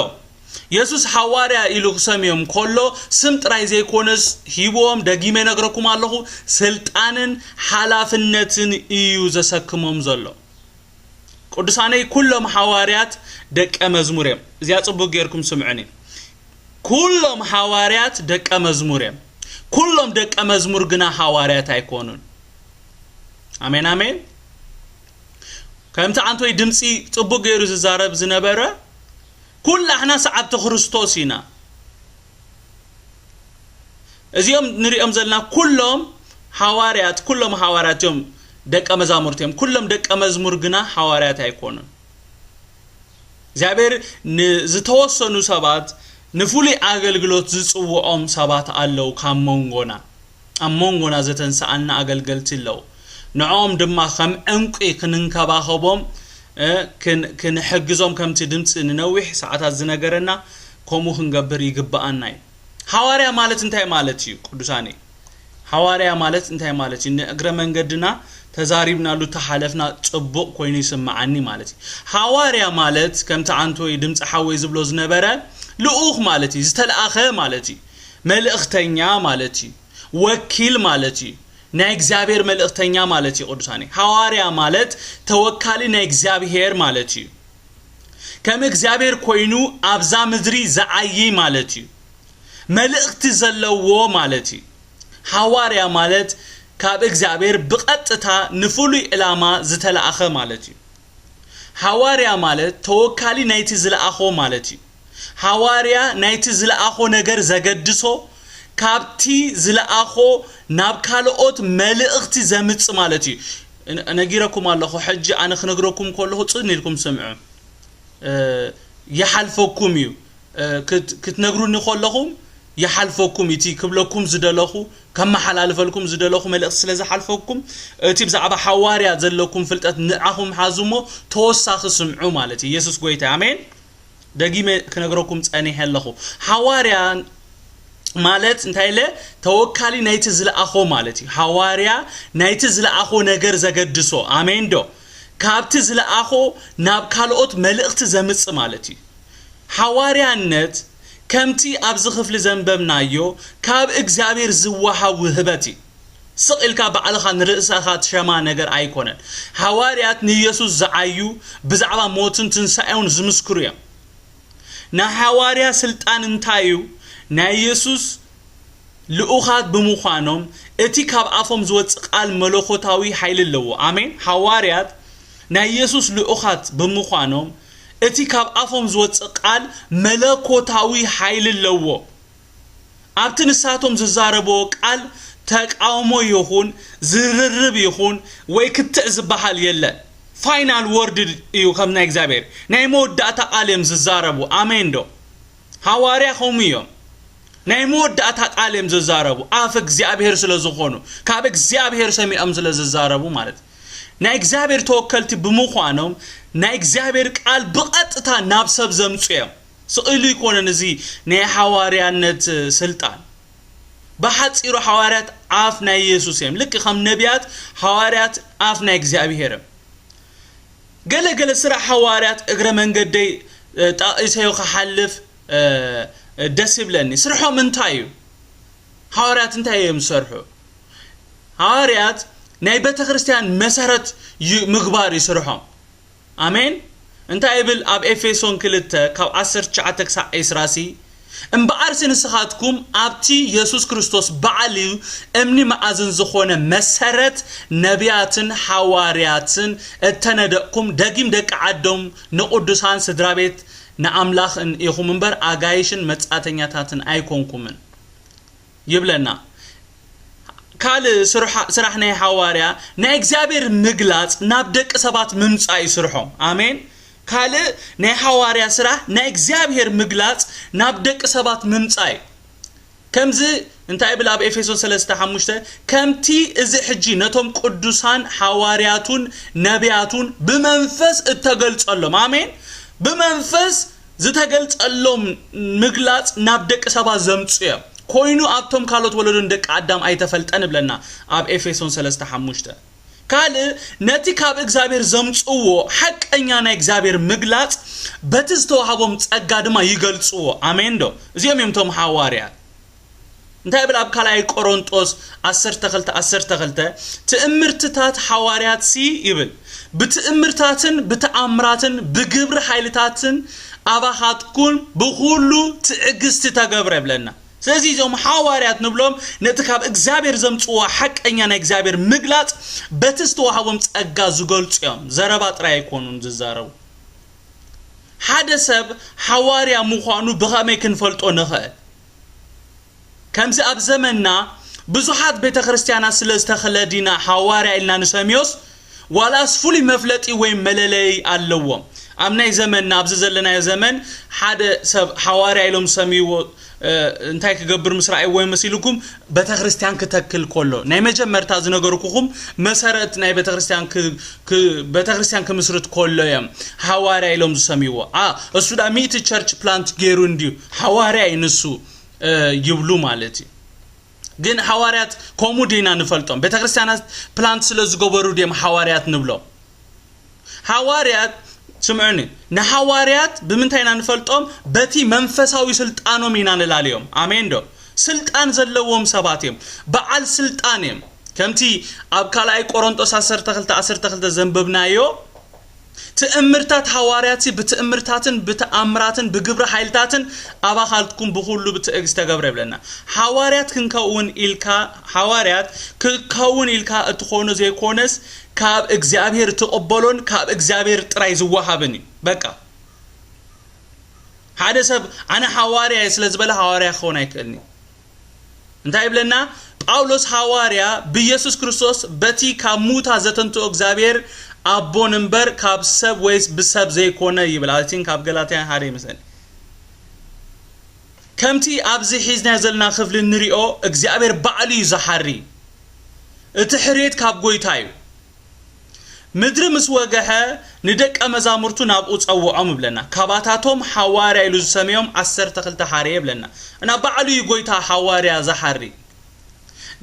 የሱስ ሃዋርያ ኢሉ ክሰምዮም ከሎ ስም ጥራይ ዘይኮነስ ሂብዎም፣ ደጊመ ይነግረኩም ኣለኹ፣ ስልጣንን ሓላፍነትን እዩ ዘሰክሞም ዘሎ። ቅዱሳነይ ኩሎም ሃዋርያት ደቀ መዝሙር እዮም። እዚኣ ጽቡቅ ጌርኩም ስምዑኒ። ኩሎም ሃዋርያት ደቀ መዝሙር እዮም። ኩሎም ደቀ መዝሙር ግና ሃዋርያት ኣይኮኑን። ኣሜን፣ ኣሜን። ከምቲ ኣንቶይ ድምጺ ጽቡቅ ገይሩ ዝዛረብ ዝነበረ፣ ኩላሕና ሰዓብቲ ክርስቶስ ኢና። እዚኦም ንሪኦም ዘለና ኩሎም ሃዋርያት፣ ኩሎም ሃዋርያት እዮም፣ ደቀ መዛሙርቲ እዮም። ኩሎም ደቀ መዝሙር ግና ሃዋርያት ኣይኮኑን። እግዚኣብሔር ንዝተወሰኑ ሰባት ንፍሉይ ኣገልግሎት ዝጽውዖም ሰባት ኣለዉ ካብ መንጎና። ኣብ መንጎና ዘተንስኣና ኣገልገልቲ ኣለዉ። ንዕኦም ድማ ከም ዕንቂ ክንንከባኸቦም፣ እ፣ ክን-፣ ክንሕግዞም ከምቲ ድምፂ ንነዊሕ ሰዓታት ዝነገረና ከምኡ ክንገብር ይግብኣና እዩ። ሃዋርያ ማለት እንታይ ማለት እዩ ቅዱሳነይ? ሃዋርያ ማለት እንታይ ማለት እዩ? ንእግረ መንገድና ተዛሪብናሉ ተሓለፍና ጽቡቕ ኮይኑ ይስምዓኒ ማለት እዩ። ሃዋርያ ማለት ከምቲ ኣንቶይ ድምፂ ሓወይ ዝብሎ ዝነበረ ልኡኽ ማለት እዩ፣ ዝተለኣኸ ማለት እዩ፣ መልእኽተኛ ማለት እዩ፣ ወኪል ማለት እዩ። ናይ እግዚኣብሔር መልእኽተኛ ማለት እዩ ቅዱሳነይ። ሃዋርያ ማለት ተወካሊ ናይ እግዚኣብሔር ማለት እዩ። ከም እግዚኣብሔር ኮይኑ ኣብዛ ምድሪ ዝዓዪ ማለት እዩ። መልእኽቲ ዘለዎ ማለት እዩ። ሓዋርያ ማለት ካብ እግዚኣብሔር ብቐጥታ ንፍሉይ ዕላማ ዝተላእኸ ማለት እዩ። ሓዋርያ ማለት ተወካሊ ናይቲ ዝለኣኾ ማለት እዩ። ሓዋርያ ናይቲ ዝለኣኾ ነገር ዘገድሶ፣ ካብቲ ዝለኣኾ ናብ ካልኦት መልእኽቲ ዘምጽእ ማለት እዩ። ነ- ነጊረኩም ኣለኹ። ሕጂ ኣነ ክነግረኩም ከለኹ ጽን ኢልኩም ስምዑ። እ፣ ይሓልፈኩም እዩ። እ፣ ክት- ክትነግሩኒ ከለኹም ይሓልፈኩም፣ እቲ ክብለኩም ዝደለኹ፣ ከመሓላልፈልኩም ዝደለኹ መልእኽቲ ስለ ዝሓልፈኩም፣ እቲ ብዛዕባ ሓዋርያ ዘለኩም ፍልጠት ንዓኹም ሓዙሞ፣ ተወሳኺ ስምዑ ማለት እዩ። የሱስ ጎይታ። ኣሜን። ደጊመ ክነግረኩም ጸኒሐ ኣለኹ። ሓዋርያ ማለት እንታይ ኢለ? ተወካሊ ናይቲ ዝለኣኾ ማለት እዩ። ሓዋርያ ናይቲ ዝለኣኾ ነገር ዘገድሶ። ኣሜን ዶ? ካብቲ ዝለኣኾ ናብ ካልኦት መልእኽቲ ዘምጽእ ማለት እዩ። ሓዋርያነት ከምቲ ኣብዚ ክፍሊ ዘንበብናዮ ካብ እግዚኣብሔር ዝወሃብ ውህበት እዩ። ስቕ ኢልካ ባዕልኻ ንርእስኻ ትሸማ ነገር ኣይኮነን። ሓዋርያት ንየሱስ ዝዓዩ ብዛዕባ ሞትን ትንሳኤውን ዝምስክሩ እዮም። ናይ ሓዋርያ ስልጣን እንታይ እዩ? ናይ የሱስ ልኡኻት ብምዃኖም እቲ ካብ ኣፎም ዝወጽእ ቃል መለኮታዊ ሓይሊ ኣለዎ። ኣሜን። ሓዋርያት ናይ የሱስ ልኡኻት ብምዃኖም እቲ ካብ ኣፎም ዝወጽእ ቃል መለኮታዊ ሓይሊ ኣለዎ። ኣብቲ ንሳቶም ዝዛረብዎ ቃል ተቃውሞ ይኹን ዝርርብ ይኹን ወይ ክትዕ ዝበሃል የለን። ፋይናል ወርድ እዩ ከም ናይ እግዚኣብሔር ናይ መወዳእታ ቃል እዮም ዝዛረቡ። ኣሜን ዶ? ሃዋርያ ከምኡ እዮም። ናይ መወዳእታ ቃል እዮም ዝዛረቡ፣ ኣፍ እግዚኣብሔር ስለ ዝኾኑ፣ ካብ እግዚኣብሔር ሰሚዖም ስለ ዝዛረቡ ማለት እዩ። ናይ እግዚኣብሔር ተወከልቲ ብምዃኖም ናይ እግዚኣብሔር ቃል ብቐጥታ ናብ ሰብ ዘምፁ እዮም። ስቕ ኢሉ ኣይኮነን እዚ ናይ ሓዋርያነት ስልጣን። ብሓፂሩ ሓዋርያት ኣፍ ናይ የሱስ እዮም። ልክ ከም ነቢያት ሓዋርያት ኣፍ ናይ እግዚኣብሔር እዮም። ገለ ገለ ስራሕ ሓዋርያት እግረ መንገደይ ጠቒሰዮ ክሓልፍ ደስ ይብለኒ። ስርሖም እንታይ እዩ? ሓዋርያት እንታይ እዮም ዝሰርሑ? ሓዋርያት ናይ ቤተ ክርስቲያን መሰረት ምግባር እዩ ስርሖም። ኣሜን። እንታይ ይብል ኣብ ኤፌሶን ክልተ ካብ ዓሰርተ ትሽዓተ ክሳዕ ዕስራ ሲ? እምበኣርሲ ንስኻትኩም ኣብቲ የሱስ ክርስቶስ ባዕሉ እምኒ መኣዝን ዝኾነ መሰረት ነቢያትን ሓዋርያትን እተነደቕኩም፣ ደጊም ደቂ ዓዶም ንቕዱሳን ስድራ ቤት ንኣምላኽን ኢኹም እምበር ኣጋይሽን መጻተኛታትን ኣይኮንኩምን ይብለና። ካልእ ስራሕ ናይ ሓዋርያ ናይ እግዚኣብሔር ምግላጽ ናብ ደቂ ሰባት ምምጻእ እዩ ስርሖም። ኣሜን። ካልእ ናይ ሓዋርያ ስራሕ ናይ እግዚኣብሔር ምግላጽ ናብ ደቂ ሰባት ምምጻእ እዩ። ከምዚ እንታይ ይብል ኣብ ኤፌሶን ሰለስተ ሓሙሽተ? ከምቲ እዚ ሕጂ ነቶም ቅዱሳን ሓዋርያቱን ነቢያቱን ብመንፈስ እተገልጸሎም። ኣሜን። ብመንፈስ ዝተገልጸሎም ምግላጽ ናብ ደቂ ሰባት ዘምጽኡ እዮም። ኮይኑ ኣብቶም ካልኦት ወለዶን ደቂ ኣዳም ኣይተፈልጠን እብለና ኣብ ኤፌሶን ሰለስተ ሓሙሽተ። ካልእ ነቲ ካብ እግዚኣብሔር ዘምጽእዎ ሓቀኛ ናይ እግዚኣብሔር ምግላጽ በቲ ዝተዋህቦም ጸጋ ድማ ይገልጽዎ። ኣሜን ዶ? እዚኦም እዮም እቶም ሓዋርያት። እንታይ ይብል ኣብ ካልኣይ ቆሮንጦስ ዓሰርተ ክልተ ዓሰርተ ክልተ? ትእምርትታት ሓዋርያት ሲ ይብል፣ ብትእምርታትን ብተኣምራትን ብግብሪ ሓይልታትን ኣባኻትኩም ብኹሉ ትዕግስቲ ተገብረ ይብለና። ስለዚ እዞም ሓዋርያት ንብሎም ነቲ ካብ እግዚኣብሔር ዘምጽዎ ሓቀኛ ናይ እግዚኣብሔር ምግላጽ በቲ ዝተዋህቦም ጸጋ ዝገልጹ እዮም። ዘረባ ጥራይ ኣይኮኑን ዝዛረቡ። ሓደ ሰብ ሓዋርያ ምዃኑ ብኸመይ ክንፈልጦ ንኽእል? ከምዚ ኣብ ዘመንና ብዙሓት ቤተ ክርስቲያናት ስለ ዝተኸለ ዲና ሓዋርያ ኢልና ንሰምዮስ? ዋላስ ፍሉይ መፍለጢ ወይ መለለዪ ኣለዎም? ኣብ ናይ ዘመንና ኣብዚ ዘለናዮ ዘመን ሓደ ሰብ ሓዋርያ ኢሎም ዝሰምይዎ እንታይ ክገብር ምስ ረኣይዎ መሲልኩም? ቤተ ክርስቲያን ክተክል ከሎ ናይ መጀመርታ ዝነገርኩኹም መሰረት ናይ ቤተ ክርስቲያን ቤተ ክርስቲያን ክምስርት ከሎ እዮም ሓዋርያ ኢሎም ዝሰምይዎ። እሱ ዳ ሚእቲ ቸርች ፕላንት ገይሩ እንድዩ ሓዋርያ እዩ ንሱ ይብሉ ማለት እዩ። ግን ሓዋርያት ከምኡ ዲና ንፈልጦም? ቤተ ክርስቲያናት ፕላንት ስለ ዝገበሩ ድዮም ሓዋርያት ንብሎም? ሓዋርያት ስምዑኒ፣ ንሓዋርያት ብምንታይ ኢና ንፈልጦም? በቲ መንፈሳዊ ስልጣኖም ኢና ንላልዮም። ኣሜን ዶ? ስልጣን ዘለዎም ሰባት እዮም። በዓል ስልጣን እዮም። ከምቲ ኣብ ካልኣይ ቆሮንጦስ ዓሰርተ ክልተ ዓሰርተ ክልተ ዘንበብናዮ ትእምርታት ሃዋርያት ብትእምርታትን ብተኣምራትን ብግብሪ ሓይልታትን ኣባኻትኩም ብኹሉ ብትዕግስቲ ተገብረ ይብለና። ሃዋርያት ክንከውን ኢልካ፣ ሃዋርያት ክከውን ኢልካ እትኾኖ ዘይኮነስ ካብ እግዚኣብሔር ትቕበሎን ካብ እግዚኣብሔር ጥራይ ዝወሃብን እዩ። በቃ ሓደ ሰብ ኣነ ሃዋርያ እየ ስለ ዝበለ ሃዋርያ ክኸውን ኣይክእልን እዩ። እንታይ ይብለና? ጳውሎስ ሃዋርያ ብኢየሱስ ክርስቶስ በቲ ካብ ሙታ ዘተንትኦ እግዚኣብሔር ኣቦን እምበር ካብ ሰብ ወይስ ብሰብ ዘይኮነ ይብል። ኣቲን ካብ ገላትያ ሓደ ይመስለኒ። ከምቲ ኣብዚ ሒዝናዮ ዘለና ክፍሊ ንሪኦ እግዚኣብሔር ባዕሉ እዩ ዝሓሪ። እቲ ሕርየት ካብ ጎይታ እዩ። ምድሪ ምስ ወገሐ ንደቀ መዛሙርቱ ናብኡ ጸውዖም እብለና። ካባታቶም ሓዋርያ ኢሉ ዝሰመዮም ዓሰርተ ክልተ ሓርየ እብለና። እና ባዕሉ እዩ ጎይታ ሓዋርያ ዝሓሪ።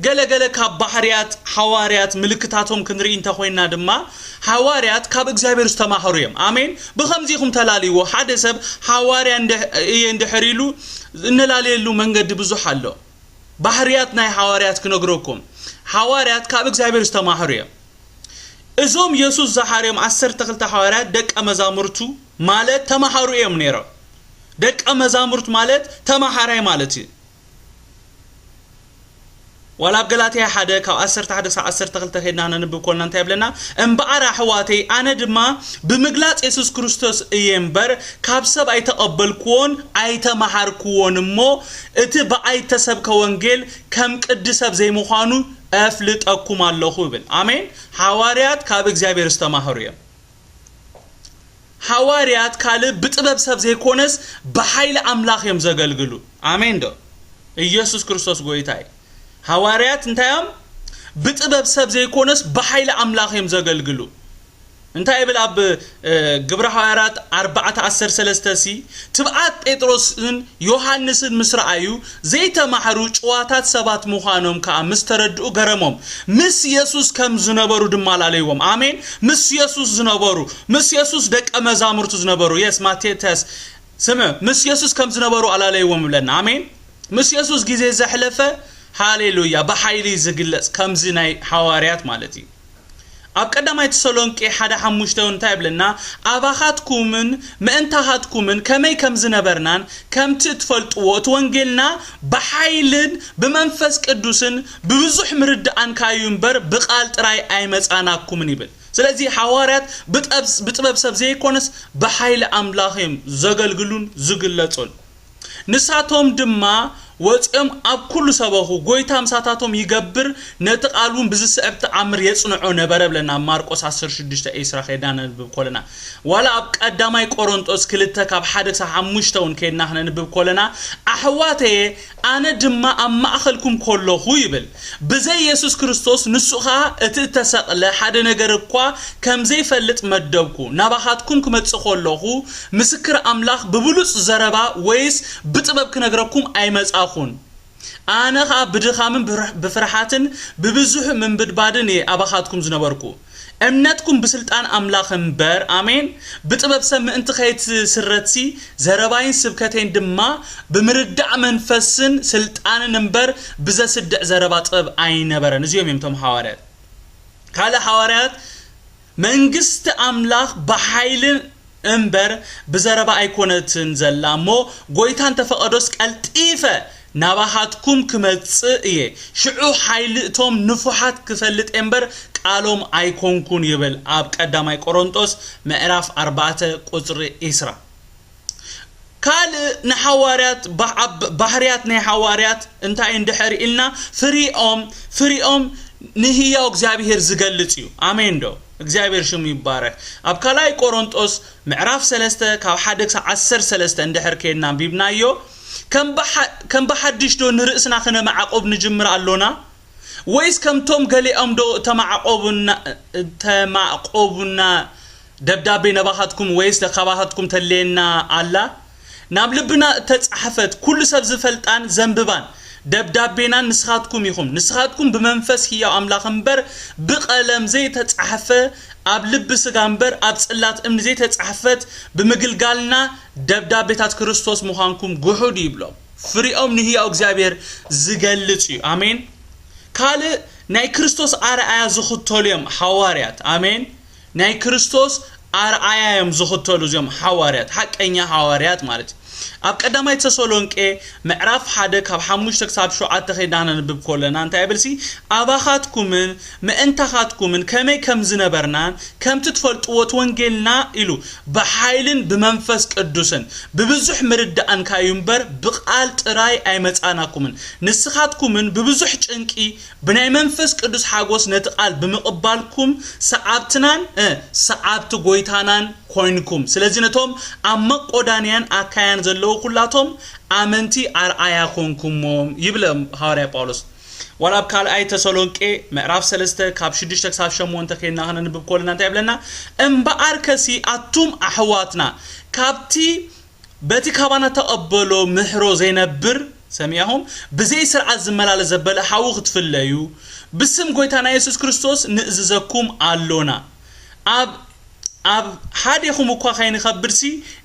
ገለ ገለ ካብ ባህርያት ሓዋርያት ምልክታቶም ክንርኢ እንተኾይና ድማ ሓዋርያት ካብ እግዚኣብሔር ዝተማህሩ እዮም። ኣሜን። ብኸምዚ ኢኹም ተላልይዎ። ሓደ ሰብ ሓዋርያ እንድሕ-፣ እየ እንድሕር ኢሉ እነላልየሉ መንገዲ ብዙሕ ኣሎ። ባህርያት ናይ ሓዋርያት ክነግረኩም። ሓዋርያት ካብ እግዚኣብሔር ዝተማህሩ እዮም። እዞም የሱስ ዝሓርዮም ዓሰርተ ክልተ ሓዋርያት ደቀ መዛሙርቱ ማለት ተማሃሩ እዮም ነይሮም። ደቀ መዛሙርት ማለት ተማሃራይ ማለት እዩ። ዋላ ኣብ ገላትያ ሓደ ካብ ዓሰርተ ሓደ ክሳብ ዓሰርተ ክልተ ከይድና ነንብብ ኮልና እንታይ ይብለና? እምበኣር ኣሕዋተይ፣ ኣነ ድማ ብምግላጽ የሱስ ክርስቶስ እየ እምበር ካብ ሰብ ኣይተቐበልክዎን ኣይተማሃርክዎን እሞ እቲ ብኣይ እተሰብከ ወንጌል ከም ቅዲ ሰብ ዘይምዃኑ እፍልጠኩም ኣለኹ ይብል። ኣሜን። ሓዋርያት ካብ እግዚኣብሔር ዝተማህሩ እዮም። ሓዋርያት ካልእ ብጥበብ ሰብ ዘይኮነስ ብሓይሊ ኣምላኽ እዮም ዘገልግሉ። ኣሜን ዶ? ኢየሱስ ክርስቶስ ጎይታ እዩ። ሓዋርያት እንታይ እዮም? ብጥበብ ሰብ ዘይኮነስ ብሓይሊ ኣምላኽ እዮም ዘገልግሉ። እንታይ ይብል ኣብ፣ እ፣ ግብረ ሃዋርያት ኣርባዕተ ዓሰርተ ሰለስተ ሲ? ትብዓት ጴጥሮስን ዮሃንስን ምስ ረኣዩ ዘይተማህሩ ጭዋታት ሰባት ምዃኖም ከኣ ምስ ተረድኡ ገረሞም። ምስ የሱስ ከም ዝነበሩ ድማ ኣላለይዎም። ኣሜን። ምስ የሱስ ዝነበሩ፣ ምስ የሱስ ደቀ መዛሙርቱ ዝነበሩ። የስ፣ ማቴዎስ፣ ስምዕ፣ ምስ የሱስ ከም ዝነበሩ ኣላለይዎም ይብለና። ኣሜን። ምስ የሱስ ግዜ ዘሕለፈ፣ ሃሌሉያ፣ ብሓይሊ ዝግለጽ ከምዚ ናይ ሓዋርያት ማለት እዩ። ኣብ ቀዳማይ ተሰሎንቄ ሓደ ሓሙሽተ እውን እንታይ ይብለና? ኣባኻትኩምን ምእንታኻትኩምን ከመይ ከም ዝነበርናን ከምቲ እትፈልጥዎ እቲ ወንጌልና ብሓይልን ብመንፈስ ቅዱስን ብብዙሕ ምርድኣንካ እዩ እምበር ብቓል ጥራይ ኣይመጻናኩምን ይብል። ስለዚ ሓዋርያት ብጠብ-፣ ብጥበብ ሰብ ዘይኮነስ ብሓይሊ ኣምላኽ እዮም ዘገልግሉን ዝግለጹን። ንሳቶም ድማ ወጺኦም ኣብ ኩሉ ሰበኹ፣ ጎይታ ምሳታቶም ይገብር፣ ነቲ ቃል እውን ብዝስዕብ ተኣምር የጽንዖ ነበረ ብለና ኣብ ማርቆስ ዓሰርተ ሽዱሽተ ዕስራ ከይድና ነንብብ ኮለና። ዋላ ኣብ ቀዳማይ ቆሮንጦስ ክልተ ካብ ሓደ ክሳብ ሓሙሽተ እውን ከይድና ክነንብብ ኮለና፣ ኣሕዋተየ፣ ኣነ ድማ ኣብ ማእኸልኩም ኮለኹ ይብል። ብዘይ የሱስ ክርስቶስ ንሱ ኸኣ እቲ እተሰቕለ ሓደ ነገር እኳ ከም ዘይፈልጥ መደብኩ። ናባኻትኩም ክመጽእ ኮለኹ ምስክር ኣምላኽ ብብሉጽ ዘረባ ወይስ ብጥበብ ክነግረኩም ኣይመጻኹን። ኣነ ኸኣ ብድኻምን ብፍርሕ-፣ ብፍርሓትን ብብዙሕ ምንብድባድን እየ ኣባኻትኩም ዝነበርኩ። እምነትኩም ብስልጣን ኣምላኽ እምበር፣ ኣሜን፣ ብጥበብ ሰብ ምእንቲ ከይትስረትሲ፣ ዘረባይን ስብከተይን ድማ ብምርዳእ መንፈስን ስልጣንን እምበር ብዘስድዕ ዘረባ ጥበብ ኣይነበረን። እዚኦም እዮም እቶም ሃዋርያት። ካልእ ሃዋርያት መንግስቲ ኣምላኽ ብሓይልን እምበር ብዘረባ ኣይኮነትን ዘላ እሞ፣ ጎይታ እንተፈቐዶስ ቀልጢፈ ናባኻትኩም ክመጽእ እየ። ሽዑ ሓይሊ እቶም ንፉሓት ክፈልጥ እየ እምበር ቃሎም ኣይኮንኩን ይብል ኣብ ቀዳማይ ቆሮንጦስ ምዕራፍ ኣርባዕተ ቁጽሪ ዕስራ። ካልእ ንሓዋርያት ባህ-፣ ኣብ ባህርያት ናይ ሓዋርያት እንታይ እንድሕር ኢልና ፍሪኦም፣ ፍሪኦም ንህያው እግዚኣብሔር ዝገልጽ እዩ። ኣሜን ዶ? እግዚኣብሔር ሽሙ ይባረክ። ኣብ ካልኣይ ቆሮንጦስ ምዕራፍ ሰለስተ ካብ ሓደ ክሳብ ዓሰርተ ሰለስተ እንድሕር ከይድና ኣንቢብናዮ፣ ከም ብሓ-፣ ከም ብሓድሽ ዶ ንርእስና ክነማዕቆብ ንጅምር ኣሎና? ወይስ ከምቶም ገሊኦም ዶ ተማዕቆቡና፣ ተማዕቆቡና ደብዳቤ ነባኻትኩም ወይስ ካባኻትኩም ተለየና ኣላ? ናብ ልብና እተጻሕፈት ኩሉ ሰብ ዝፈልጣን ዘንብባን ደብዳቤና ንስኻትኩም ኢኹም። ንስኻትኩም ብመንፈስ ህያው ኣምላኽ እምበር ብቐለም ዘይተጻሕፈ፣ ኣብ ልቢ ስጋ እምበር ኣብ ጽላት እምኒ ዘይተጻሕፈት ብምግልጋልና ደብዳቤታት ክርስቶስ ምዃንኩም ግሑድ ይብሎም። ፍሪኦም ንህያው እግዚኣብሔር ዝገልጽ እዩ። ኣሜን። ካልእ ናይ ክርስቶስ ኣርኣያ ዝኽተሉ እዮም ሓዋርያት። ኣሜን። ናይ ክርስቶስ ኣርኣያ እዮም ዝኽተሉ እዚኦም ሓዋርያት፣ ሓቀኛ ሓዋርያት ማለት እዩ። ኣብ ቀዳማይ ተሰሎንቄ ምዕራፍ ሓደ ካብ ሓሙሽተ ክሳብ ሸውዓተ ከይድና ነንብብ ከለና እንታይ ይብልሲ? ኣባኻትኩምን ምእንታኻትኩምን ከመይ ከም ዝነበርናን ከምቲ ትፈልጥዎ እቲ ወንጌልና ኢሉ ብሓይልን ብመንፈስ ቅዱስን ብብዙሕ ምርዳእን ካዩ እምበር ብቓል ጥራይ ኣይመጻናኩምን። ንስኻትኩምን ብብዙሕ ጭንቂ ብናይ መንፈስ ቅዱስ ሓጎስ ነቲ ቃል ብምቕባልኩም ሰዓብትናን እ፣ ሰዓብቲ ጎይታናን ኮይንኩም። ስለዚ ነቶም ኣብ መቆዳንያን ኣካያን ዘለዉ ኩላቶም ኣመንቲ ኣርኣያ ኮንኩሞም ይብል ሃዋርያ ጳውሎስ። ዋላ ኣብ ካልኣይ ተሰሎንቄ ምዕራፍ ሰለስተ ካብ ሽዱሽተ ክሳብ ሸሞንተ ከይድና ክነንብብ ከለና እንታይ ይብለና? እምበኣርከሲ ኣቱም ኣሕዋትና ካብቲ በቲ ካባና ተቐበሎ ምህሮ ዘይነብር ሰሚዕኹም ብዘይ ስርዓት ዝመላለስ ዘበለ ሓዊ ክትፍለዩ ብስም ጎይታና የሱስ ክርስቶስ ንእዝዘኩም ኣሎና። ኣብ ኣብ ሓዴኹም እኳ ከይንኸብርሲ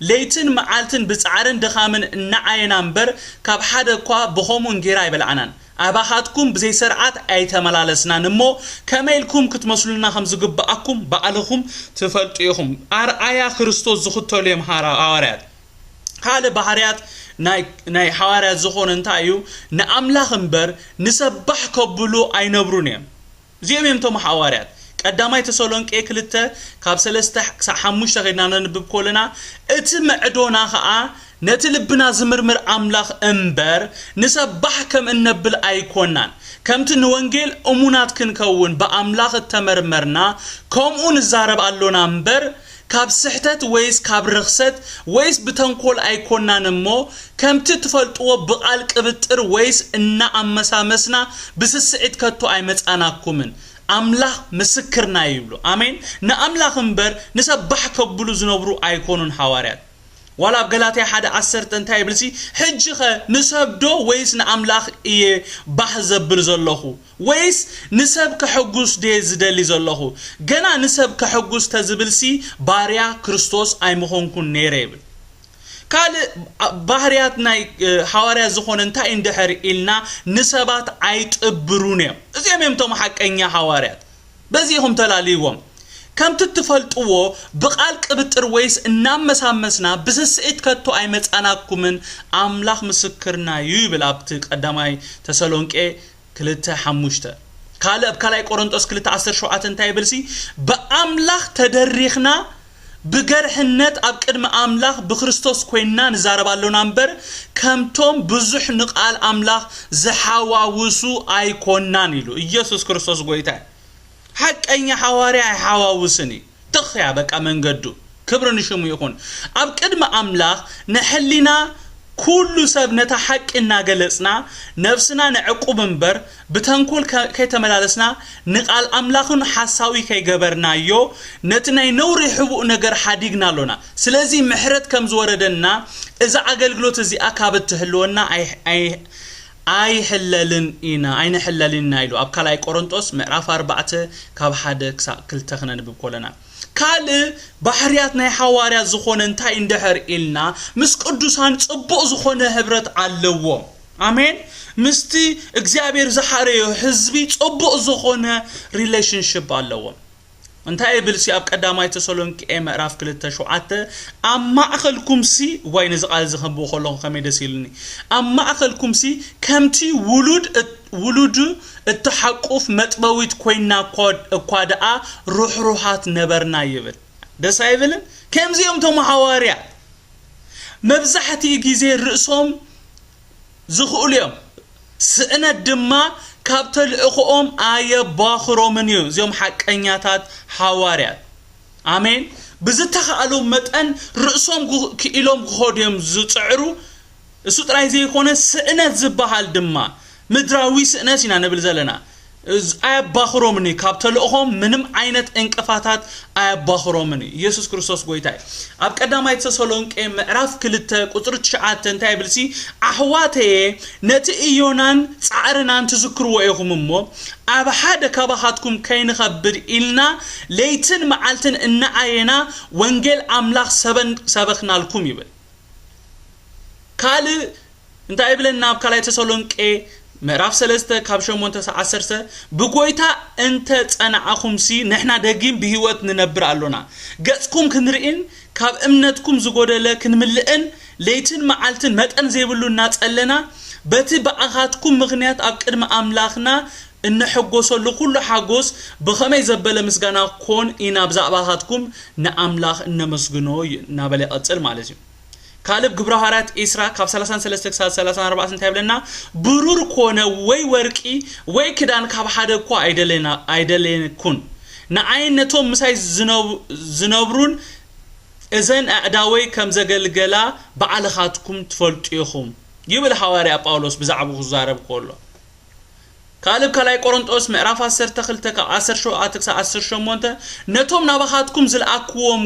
ለይትን መዓልትን ብጻዕርን ድኻምን እናዓየና እምበር ካብ ሓደ እኳ ብኸምኡ እንጌራ ኣይበልዓናን። ኣባኻትኩም ብዘይ ስርዓት ኣይተመላለስናን እሞ ከመይ ኢልኩም ክትመስሉና ከም ዝግብኣኩም ባዕልኹም ትፈልጡ ኢኹም። ኣርኣያ ክርስቶስ ዝኽተሉ እዮም ሃራ- ሃዋርያት። ካልእ ባህርያት ናይ ናይ ሓዋርያት ዝኾነ እንታይ እዩ? ንኣምላኽ እምበር ንሰባሕ ከብሉ ኣይነብሩን እዮም። እዚኦም እዮም እቶም ሓዋርያት። ቀዳማይ ተሰሎንቄ ክልተ ካብ ሰለስተ ክሳብ ሓሙሽተ ከይድና ነንብብ ከለና እቲ መዕዶና ኸኣ ነቲ ልብና ዝምርምር ኣምላኽ እምበር ንሰባሕ ከም እነብል ኣይኮናን። ከምቲ ንወንጌል እሙናት ክንከውን ብኣምላኽ እተመርመርና ከምኡ ንዛረብ ኣሎና እምበር ካብ ስሕተት ወይስ ካብ ርኽሰት ወይስ ብተንኮል ኣይኮናን እሞ ከምቲ ትፈልጥዎ ብቓል ቅብጥር ወይስ እናኣመሳመስና ብስስዒት ከቶ ኣይመጻናኩምን። ኣምላኽ ምስክርና እዩ ይብሉ። ኣሜን። ንኣምላኽ እምበር ንሰባሕ ከብሉ ዝነብሩ ኣይኮኑን ሃዋርያት። ዋላ ኣብ ገላትያ ሓደ ዓሰርተ እንታይ ይብልሲ? ሕጂ ኸ ንሰብ ዶ ወይስ ንኣምላኽ እየ ባህ ዘብል ዘለኹ? ወይስ ንሰብ ከሐጉስ ድየ ዝደሊ ዘለኹ? ገና ንሰብ ከሐጉስ ተዝብልሲ ባርያ ክርስቶስ ኣይምኾንኩን ነይረ ይብል። ካልእ ባህርያት ናይ እ፣ ሃዋርያት ዝኾነ እንታይ እንድሕር ኢልና ንሰባት ኣይጥብሩን እዮም። እዚኦም እዮም እቶም ሓቀኛ ሃዋርያት። በዚ ኢኹም ተላልይዎም። ከምቲ እትፈልጥዎ ብቓል ቅብጥር ወይስ እናመሳመስና ብስስዒት ከቶ ኣይመጻናኩምን፣ ኣምላኽ ምስክርና እዩ ይብል ኣብቲ ቀዳማይ ተሰሎንቄ ክልተ ሓሙሽተ። ካልእ ኣብ ካልኣይ ቆሮንጦስ ክልተ ዓሰርተ ሸውዓተ እንታይ ይብልሲ? ብኣምላኽ ተደሪኽና ብገርሕነት ኣብ ቅድሚ ኣምላኽ ብክርስቶስ ኮይንና ንዛረብ ኣሎና እምበር ከምቶም ብዙሕ ንቓል ኣምላኽ ዝሓዋውሱ ኣይኮናን ኢሉ። ኢየሱስ ክርስቶስ ጎይታ እዩ። ሓቀኛ ሓዋርያ ኣይሓዋውስን እዩ። ትኽ እያ በቃ መንገዱ። ክብሪ ንሽሙ ይኹን። ኣብ ቅድሚ ኣምላኽ ንሕሊና ኩሉ ሰብ ነታ ሓቂ እናገለጽና ነብስና ነዕቁብ እምበር ብተንኮል ከ- ከይተመላለስና ንቓል ኣምላኽን ሓሳዊ ከይገበርናዮ ነቲ ናይ ነውሪ ሕቡእ ነገር ሓዲግና ኣሎና። ስለዚ ምሕረት ከም ዝወረደና እዛ ኣገልግሎት እዚኣ ካብ እትህልወና ኣይ- ኣይ- ኣይሕለልን ኢና ኣይንሕለልን ኢና ኢሉ ኣብ ካልኣይ ቆሮንጦስ ምዕራፍ ኣርባዕተ ካብ ሓደ ክሳብ ክልተ ክነንብብ ከለና። ካልእ ባህርያት ናይ ሓዋርያት ዝኾነ እንታይ እንድሕር ኢልና ምስ ቅዱሳን ጽቡቕ ዝኾነ ህብረት ኣለዎም። ኣሜን። ምስቲ እግዚኣብሔር ዝሓረዮ ህዝቢ ጽቡቕ ዝኾነ ሪሌሽንሽፕ ኣለዎም። እንታይ ይብል ሲ ኣብ ቀዳማይ ተሰሎንቄ ምዕራፍ ክልተ ሸውዓተ? ኣብ ማእኸልኩም ሲ ዋይ ነዚ ቃል እዚ ከንብቦ ከለኹ ከመይ ደስ ኢሉኒ። ኣብ ማእኸልኩም ሲ ከምቲ ውሉድ እት- ውሉድ እትሓቁፍ መጥበዊት ኮይና እኳ- እኳ ደኣ ርሕሩሓት ነበርና ይብል። ደስ ኣይብልን? ከምዚኦም ቶም ሓዋርያ መብዛሕትኡ ግዜ ርእሶም ዝኽእሉ እዮም። ስእነት ድማ ካብ ተልእኽኦም ኣየባኽሮምን እዩ። እዚኦም ሓቀኛታት ሓዋርያት። ኣሜን። ብዝተኻእሎም መጠን ርእሶም ክኢሎም ክኸዱ እዮም ዝጽዕሩ። እሱ ጥራይ ዘይኮነ ስእነት ዝበሃል ድማ ምድራዊ ስእነት ኢና ንብል ዘለና። ኣየባኽሮምን እዩ። ካብ ተልእኾም ምንም ዓይነት እንቅፋታት ኣየባኽሮምን እዩ። ኢየሱስ ክርስቶስ ጎይታ እዩ። ኣብ ቀዳማይ ተሰሎንቄ ምዕራፍ ክልተ ቁፅሪ ትሽዓተ እንታይ ይብል ሲ? ኣሕዋተየ ነቲ እዮናን ፃዕርናን ትዝክርዎ ኢኹም እሞ ኣብ ሓደ ካባኻትኩም ከይንኸብድ ኢልና ለይትን መዓልትን እናዓየና ወንጌል ኣምላኽ ሰበን ሰበኽናልኩም ይብል። ካልእ እንታይ ይብለና ኣብ ካልኣይ ተሰሎንቄ ምዕራፍ ሰለስተ ካብ ሸሞንተ ሳዕ ዓሰርተ፣ ብጎይታ እንተ ጸናዕኹምሲ ንሕና ደጊም ብህይወት ንነብር ኣሎና። ገጽኩም ክንርኢን ካብ እምነትኩም ዝጎደለ ክንምልእን ለይትን መዓልትን መጠን ዘይብሉ እናጸለና፣ በቲ ብኣኻትኩም ምኽንያት ኣብ ቅድሚ ኣምላኽና እንሕጎሰሉ ኩሉ ሓጎስ ብኸመይ ዘበለ ምስጋና ኮን ኢና ብዛዕባኻትኩም ንኣምላኽ እነመስግኖ እዩ እናበለ ይቐጽል ማለት እዩ። ካልእ ግብረ ሃዋርያት ዒስራ ካብ ሰላሳን ሰለስተ ክሳብ ሰላሳን ኣርባዕተ እንታይ ይብለና? ብሩር ኮነ ወይ ወርቂ ወይ ክዳን ካብ ሓደ እኳ ኣይደለና-፣ ኣይደለየኩን። ንዓይን ነቶም ምሳይ ዝነብ-፣ ዝነብሩን እዘን ኣእዳወይ ከም ዘገልገላ ባዕልኻትኩም ትፈልጡ ኢኹም ይብል ሃዋርያ ጳውሎስ ብዛዕባኡ ክዛረብ ከሎ። ካልእ ካልኣይ ቆሮንጦስ ምዕራፍ ዓሰርተ ክልተ ካብ ዓሰርተ ሸውዓተ ክሳብ ዓሰርተ ሸሞንተ፣ ነቶም ናባኻትኩም ዝለኣክዎም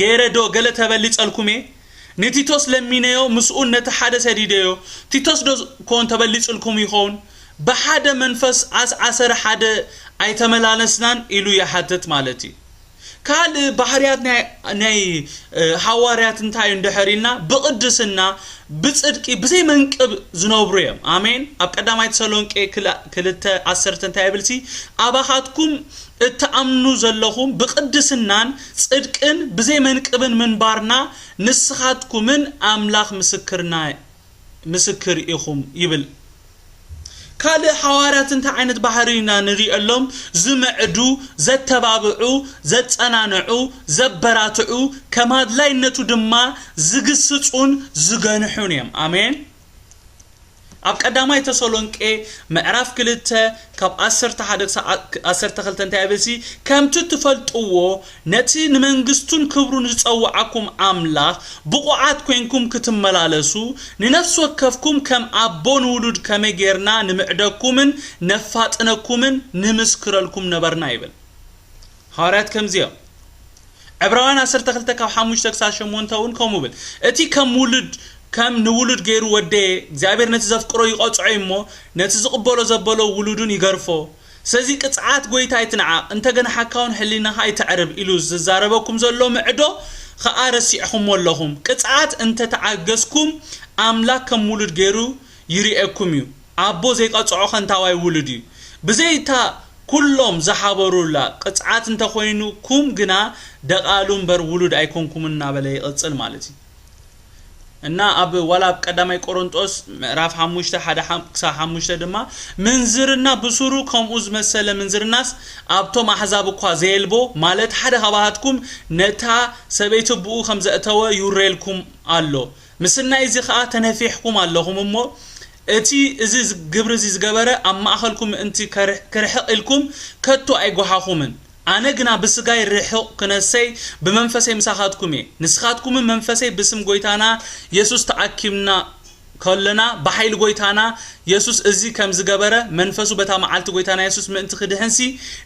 ገይረ ዶ ገለ ተበሊጸልኩም እየ? ንቲቶስ ለሚነዮ፣ ምስኡን ነቲ ሓደ ሰዲደዮ። ቲቶስ ዶ ኮን ተበሊጽልኩም ይኸውን? ብሓደ መንፈስ ዓስ ዓሰርተ ሓደ ኣይተመላለስናን ኢሉ ይሓትት ማለት እዩ። ካልእ ባህርያት ናይ፣ ናይ፣ እ፣ ሃዋርያት እንታይ እዩ እንድሕር ኢልና፣ ብቕድስና፣ ብጽድቂ፣ ብዘይ መንቅብ ዝነብሩ እዮም። ኣሜን። ኣብ ቀዳማይ ተሰሎንቄ ክል-፣ ክልተ ዓሰርተ እንታይ ይብልሲ? ኣባኻትኩም እትኣምኑ ዘለኹም ብቕድስናን ጽድቅን ብዘይ መንቅብን ምንባርና ንስኻትኩምን ኣምላኽ ምስክርና፣ ምስክር ኢኹም ይብል። ካልእ ሃዋርያት እንታይ ዓይነት ባህሪ ኢና ንሪኤሎም? ዝምዕዱ፣ ዘተባብዑ፣ ዘጸናንዑ፣ ዘበራትዑ፣ ከም ኣድላይነቱ ድማ ዝግስጹን ዝገንሑን እዮም። ኣሜን። ኣብ ቀዳማይ ተሰሎንቄ ምዕራፍ ክልተ ካብ ዓሰርተ ሓደ ክሳብ ዓ-፣ ዓሰርተ ክልተ እንታይ ይብልሲ? ከምቲ ትፈልጥዎ ነቲ ንመንግስቱን ክብሩን ዝጸውዓኩም ኣምላኽ ብቑዓት ኮይንኩም ክትመላለሱ፣ ንነፍሲ ወከፍኩም ከም ኣቦ ንውሉድ ከመይ ጌርና ንምዕደኩምን ነፋጥነኩምን ንምስክረልኩም ነበርና ይብል። ሃዋርያት ከምዚ እዮም። ዕብራውያን ዓሰርተ ክልተ ካብ ሓሙሽተ ክሳብ ሸሞንተ እውን ከምኡ ይብል። እቲ ከም ውሉድ፣ ከም ንውሉድ ገይሩ ወደየ፣ እግዚኣብሔር ነቲ ዘፍቅሮ ይቐጽዖ እሞ፣ ነቲ ዝቕበሎ ዘበሎ ውሉዱን ይገርፎ። ስለዚ ቅጽዓት ጐይታ ኣይትንዓቕ፣ እንተ ገንሓካ እውን ሕሊናኻ ኣይተዕርብ ኢሉ ዝዛረበኩም ዘሎ ምዕዶ ኸኣ ረሲዕኹሞ ኣለኹም። ቅጽዓት እንተ ተዓገስኩም፣ ኣምላኽ ከም ውሉድ ገይሩ ይርእየኩም እዩ። ኣቦ ዘይቀጽዖ ከንታዋይ ውሉድ እዩ። ብዘይ እታ ኩሎም ዝሓበሩላ ቅጽዓት እንተኾይኑኩም ግና ደቓሉ እምበር ውሉድ ኣይኮንኩምን እናበለ ይቕጽል ማለት እዩ። እና ኣብ፣ ዋላ ኣብ ቀዳማይ ቆሮንጦስ ምዕራፍ ሓሙሽተ ሓደ ሓም-፣ ክሳብ ሓሙሽተ ድማ፣ ምንዝርና ብሱሩ ከምኡ ዝመሰለ ምንዝርናስ ኣብቶም ኣሕዛብ እኳ ዘየልቦ፣ ማለት ሓደ ካባኻትኩም ነታ ሰበይቲ ብኡ ከም ዘእተወ ይውረየልኩም ኣሎ። ምስናይ እዚ ኸኣ ተነፊሕኩም ኣለኹም እሞ፣ እቲ እዚ ዝ-፣ ግብሪ እዚ ዝገበረ ኣብ ማእኸልኩም ምእንቲ ከርሕ-፣ ክርሕቕ ኢልኩም ከቶ ኣይጓሓኹምን። ኣነ ግና ብስጋይ ርሑቕ ክነሰይ ብመንፈሰይ ምሳኻትኩም እየ። ንስኻትኩምን መንፈሰይ ብስም ጐይታና የሱስ ተኣኪብና ከለና፣ ብሓይሊ ጐይታና የሱስ እዚ ከም ዝገበረ፣ መንፈሱ በታ መዓልቲ ጐይታና የሱስ ምእንቲ ክድሕንሲ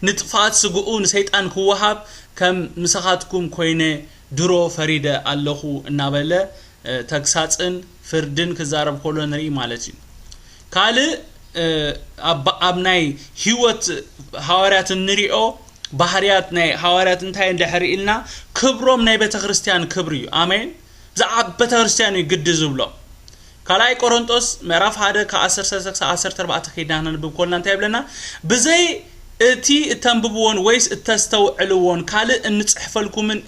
ንጥፍኣት ስግኡ ንሰይጣን ክወሃብ ከም ምሳኻትኩም ኮይነ ድሮ ፈሪደ ኣለኹ እናበለ፣ እ፣ ተግሳጽን ፍርድን ክዛረብ ከሎ ንርኢ ማለት እዩ። ካልእ፣ እ፣ ኣብ፣ ኣብ ናይ ህይወት ሃዋርያት እንሪኦ ባህርያት ናይ ሃዋርያት እንታይ እንድሕር ኢልና፣ ክብሮም ናይ ቤተ ክርስቲያን ክብሪ እዩ። ኣሜን። ብዛዕባ ቤተ ክርስቲያን እዩ ግዲ ዝብሎ። ካልኣይ ቆሮንጦስ ምዕራፍ ሓደ ካብ ዓሰርተ ሰለስተ ክሳብ ዓሰርተ ኣርባዕተ ከይድና ክነንብብ ከለና እንታይ ይብለና? ብዘይ እቲ እተንብብዎን ወይስ እተስተውዕልዎን ካልእ እንጽሕፈልኩምን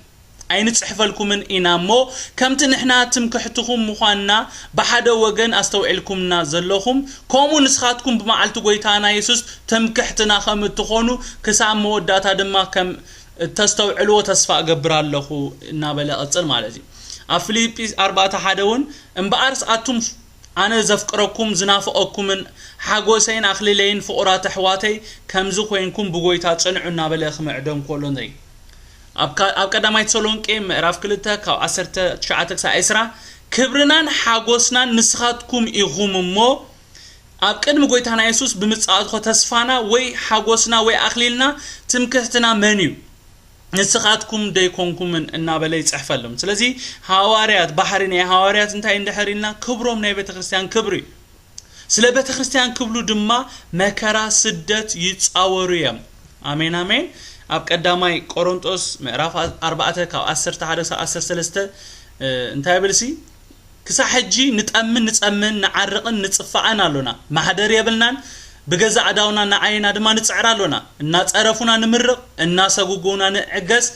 ኣይንጽሕፈልኩምን ኢና እሞ፣ ከምቲ ንሕና ትምክሕትኹም ምዃንና ብሓደ ወገን ኣስተውዒልኩምና ዘለኹም፣ ከምኡ ንስኻትኩም ብመዓልቲ ጐይታና የሱስ ትምክሕትና ከም እትኾኑ፣ ክሳብ መወዳእታ ድማ ከም እተስተውዕልዎ ተስፋ እገብር ኣለኹ እናበለ ይቕጽል ማለት እዩ። ኣብ ፊልጲስ ኣርባዕተ ሓደ እውን፣ እምበኣርስ ኣቱም ኣነ ዘፍቅረኩም ዝናፍቐኩምን ሓጎሰይን ኣኽሊለይን ፍቑራት ኣሕዋተይ፣ ከምዚ ኮይንኩም ብጐይታ ጽንዑ እናበለ ክምዕዶም ከሎ ንርኢ። ኣብ ካ-፣ ኣብ ቀዳማይ ተሰሎንቄ ምዕራፍ ክልተ ካብ ዓሰርተ ትሽዓተ ክሳብ ዕስራ፣ ክብርናን ሓጎስናን ንስኻትኩም ኢኹም እሞ፣ ኣብ ቅድሚ ጐይታና የሱስ ብምጽኣትኮ ተስፋና ወይ ሓጎስና ወይ ኣኽሊልና ትምክሕትና መን እዩ? ንስኻትኩም ደይኮንኩምን እናበለ ይጽሕፈሎም። ስለዚ ሃዋርያት፣ ባህሪ ናይ ሃዋርያት እንታይ እንድሕር ኢልና፣ ክብሮም ናይ ቤተ ክርስቲያን ክብሪ እዩ። ስለ ቤተ ክርስቲያን ክብሉ ድማ መከራ፣ ስደት ይጻወሩ እዮም። ኣሜን፣ ኣሜን። ኣብ ቀዳማይ ቆሮንጦስ ምዕራፍ ኣርባዕተ ካብ ዓሰርተ ሓደ ክሳብ ዓሰርተ ሰለስተ፣ እ፣ እንታይ ይብልሲ? ክሳብ ሕጂ ንጠምን ንጸምን ንዓርቕን ንጽፋዕን ኣሎና። ማሕደር የብልናን። ብገዛእ ኣእዳውና ንዓይና ድማ ንጽዕር ኣሎና። እናጸረፉና ንምርቕ፣ እናሰጉጉና ንዕገስ፣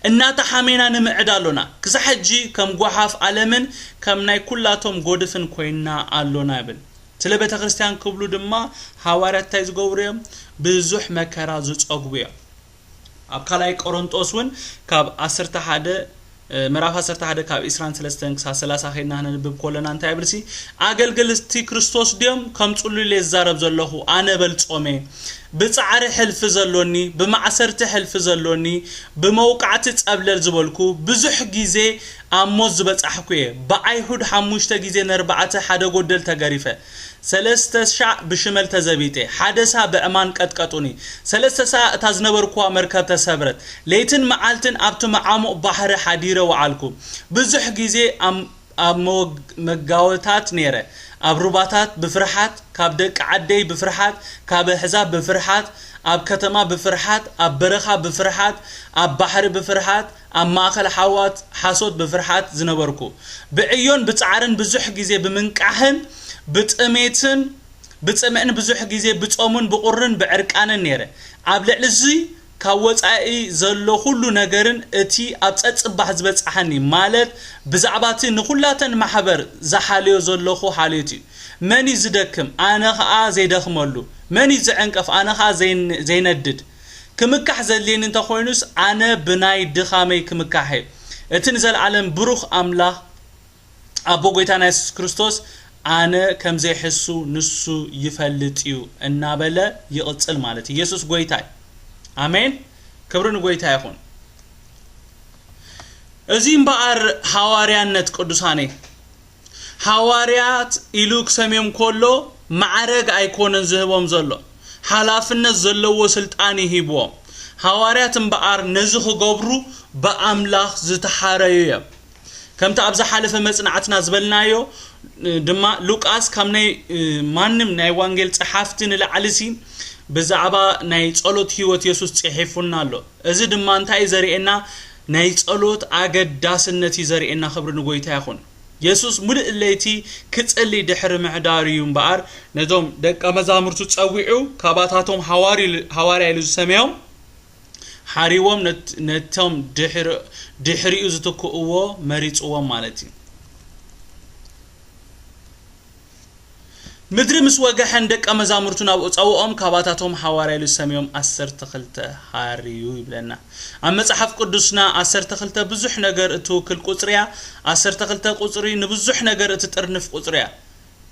እናተሓሜና ንምዕድ ኣሎና። ክሳብ ሕጂ ከም ጓሓፍ ዓለምን ከም ናይ ኩላቶም ጎድፍን ኮይንና ኣሎና ይብል። ስለ ቤተ ክርስቲያን ክብሉ ድማ ሃዋርያት እንታይ ዝገብሩ እዮም? ብዙሕ መከራ ዝጸግቡ እዮም። ኣብ ካልኣይ ቆሮንጦስ እውን ካብ ዓሰርተ ሓደ፣ ምዕራፍ ዓሰርተ ሓደ ካብ ዕስራን ሰለስተን ክሳብ ሰላሳ ከይድና ክነንብብ ከለና እንታይ ይብል ሲ? ኣገልገልቲ ክርስቶስ ድዮም? ከም ጽሉል እየ ዝዛረብ ዘለኹ፣ ኣነ በልጾም እየ። ብጻዕሪ ሕልፊ ዘሎኒ፣ ብማዕሰርቲ ሕልፊ ዘሎኒ፣ ብመውቃዕቲ ጸብለል ዝበልኩ፣ ብዙሕ ግዜ ኣብ ሞት ዝበጻሕኩ እየ። ብኣይሁድ ሓሙሽተ ግዜ ነርባዕተ ሓደ ጎደል ተገሪፈ። ሰለስተ ሻዕ ብሽመል ተዘቢጠ። ሓደ ሳዕ ብዕማን ቀጥቀጡኒ። ሰለስተ ሳዕ እታ ዝነበርኩዋ መርከብ ተሰብረት። ለይትን መዓልትን ኣብቲ መዓሙቕ ባሕሪ ሓዲረ ወዓልኩ። ብዙሕ ግዜ ኣብ፣ ኣብ መወግ-፣ መጋወታት ነይረ። ኣብ ሩባታት ብፍርሓት፣ ካብ ደቂ ዓደይ ብፍርሓት፣ ካብ ኣሕዛብ ብፍርሓት፣ ኣብ ከተማ ብፍርሓት፣ ኣብ በረኻ ብፍርሓት፣ ኣብ ባሕሪ ብፍርሓት፣ ኣብ ማእከል ሓዋት ሓሶት ብፍርሓት ዝነበርኩ። ብዕዮን ብጻዕርን ብዙሕ ግዜ ብምንቃሕን ብጥሜትን ብጽምእን ብዙሕ ግዜ ብጾምን ብቑርን ብዕርቃንን ነይረ። ኣብ ልዕሊ እዚ ካብ ወጻኢ ዘሎ ኩሉ ነገርን እቲ ኣብ ጸጽባሕ ዝበጽሓኒ፣ ማለት ብዛዕባ እቲ ንኹላተን ማሕበር ዝሓልዮ ዘለኹ ሓልዮት እዩ። መን እዩ ዝደክም? ኣነ ኸኣ ዘይደኽመሉ። መን እዩ ዝዕንቀፍ? ኣነ ኸኣ ዘይን-፣ ዘይነድድ። ክምካሕ ዘድልየኒ እንተኾይኑስ፣ ኣነ ብናይ ድኻመይ ክምካሕ እየ። እቲ ንዘለኣለም ብሩኽ ኣምላኽ ኣቦ ጐይታና የሱስ ክርስቶስ፣ ኣነ ከም ዘይሕሱ ንሱ ይፈልጥ እዩ እናበለ ይቕጽል ማለት እዩ። የሱስ ጐይታ እዩ። ኣሜን። ክብሪ ንጐይታ ይኹን። እዚ እምበኣር ሃዋርያነት ቅዱሳነይ፣ ሃዋርያት ኢሉ ክሰምዮም ከሎ ማዕረግ ኣይኮነን ዝህቦም ዘሎ፣ ሓላፍነት ዘለዎ ስልጣን እዩ ሂብዎም። ሃዋርያት እምበኣር ነዚ ክገብሩ ብኣምላኽ ዝተሓረዩ እዮም። ከምቲ ኣብ ዝሓለፈ መጽናዕትና ዝበልናዮ ድማ፣ ሉቃስ ካብ ናይ፣ ማንም ናይ ዋንጌል ጸሓፍቲ ንላዕሊ ሲ ብዛዕባ ናይ ጸሎት ህይወት የሱስ ጽሒፉና ኣሎ። እዚ ድማ እንታይ እዩ ዘርእየና? ናይ ጸሎት ኣገዳስነት እዩ ዘርእየና። ክብሪ ንጎይታ ይኹን። የሱስ ሙሉእ ለይቲ ክጽሊ ድሕሪ ምሕዳሩ እዩ እምበኣር፣ ነዞም ደቀ መዛሙርቱ ጸዊዑ፣ ካባታቶም ሃዋሪ-፣ ሃዋርያ ኢሉ ዝሰመዮም፣ ሓሪዎም ነት-፣ ነቶም ድሕሪ-፣ ድሕሪኡ ዝትክእዎ መሪጽዎም ማለት እዩ። ምድሪ ምስ ወገሐን ደቀ መዛሙርቱ ናብኡ ጸውኦም፣ ካባታቶም ሃዋርያ ኢሉ ዝሰመዮም ዓሰርተ ክልተ ሓርዩ ይብለና። ኣብ መጽሓፍ ቅዱስና ዓሰርተ ክልተ ብዙሕ ነገር እትውክል ቁጽሪ እያ። ዓሰርተ ክልተ ቁጽሪ ንብዙሕ ነገር እትጥርንፍ ቁጽሪ እያ።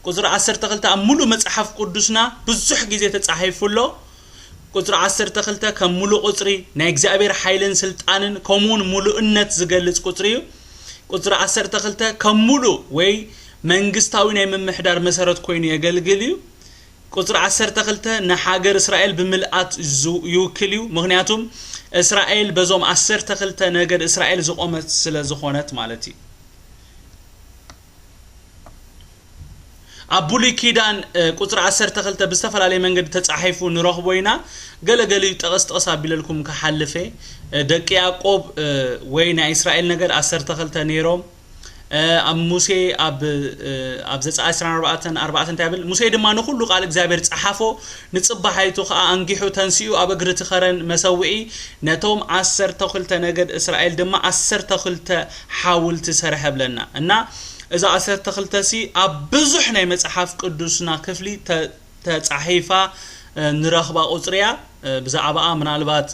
ቁጽሪ ዓሰርተ ክልተ ኣብ ሙሉእ መጽሓፍ ቅዱስና ብዙሕ ግዜ ተጻሒፉ ኣሎ። ቁጽሪ ዓሰርተ ክልተ ከም ሙሉእ ቁጽሪ ናይ እግዚኣብሔር ሓይልን ስልጣንን ከምኡውን ሙሉእነት ዝገልጽ ቁጽሪ እዩ። ቁጽሪ ዓሰርተ ክልተ ከም ሙሉእ ወይ መንግስታዊ ናይ ምምሕዳር መሰረት ኮይኑ የገልግል እዩ። ቁጽሪ ዓሰርተ ክልተ ንሃገር እስራኤል ብምልኣት ዙ-፣ ይውክል እዩ። ምኽንያቱም እስራኤል በዞም ዓሰርተ ክልተ ነገድ እስራኤል ዝቖመት ስለ ዝኾነት ማለት እዩ። ኣብ ብሉይ ኪዳን፣ እ፣ ቁጽሪ ዓሰርተ ክልተ ብዝተፈላለየ መንገዲ ተጻሒፉ ንረኽቦ ኢና። ገለ ገሊኡ ጠቐስ ጠቐስ ኣቢለልኩም ክሓልፍ እየ። እ፣ ደቂ ያዕቆብ፣ እ፣ ወይ ናይ እስራኤል ነገድ ዓሰርተ ክልተ ነይሮም። እ፣ ኣብ ሙሴ ኣብ፣ እ፣ ኣብ ዘጸኣት ዕስራን ኣርባዕተን ኣርባዕተ እንታይ ይብል? ሙሴ ድማ ንኹሉ ቃል እግዚኣብሔር ጸሓፎ፣ ንጽባሓይቱ ኸኣ ኣንጊሑ ተንሲኡ ኣብ እግሪ እቲ ኸረን መሰውኢ ነቶም ዓሰርተ ክልተ ነገድ እስራኤል ድማ ዓሰርተ ክልተ ሓውልቲ ሰርሐ ብለና። እና እዛ ዓሰርተ ክልተ ሲ ኣብ ብዙሕ ናይ መጽሓፍ ቅዱስና ክፍሊ ተ-፣ ተጻሒፋ፣ እ፣ ንረኽባ ቁጽሪ እያ። እ፣ ብዛዕባኣ ምናልባት፣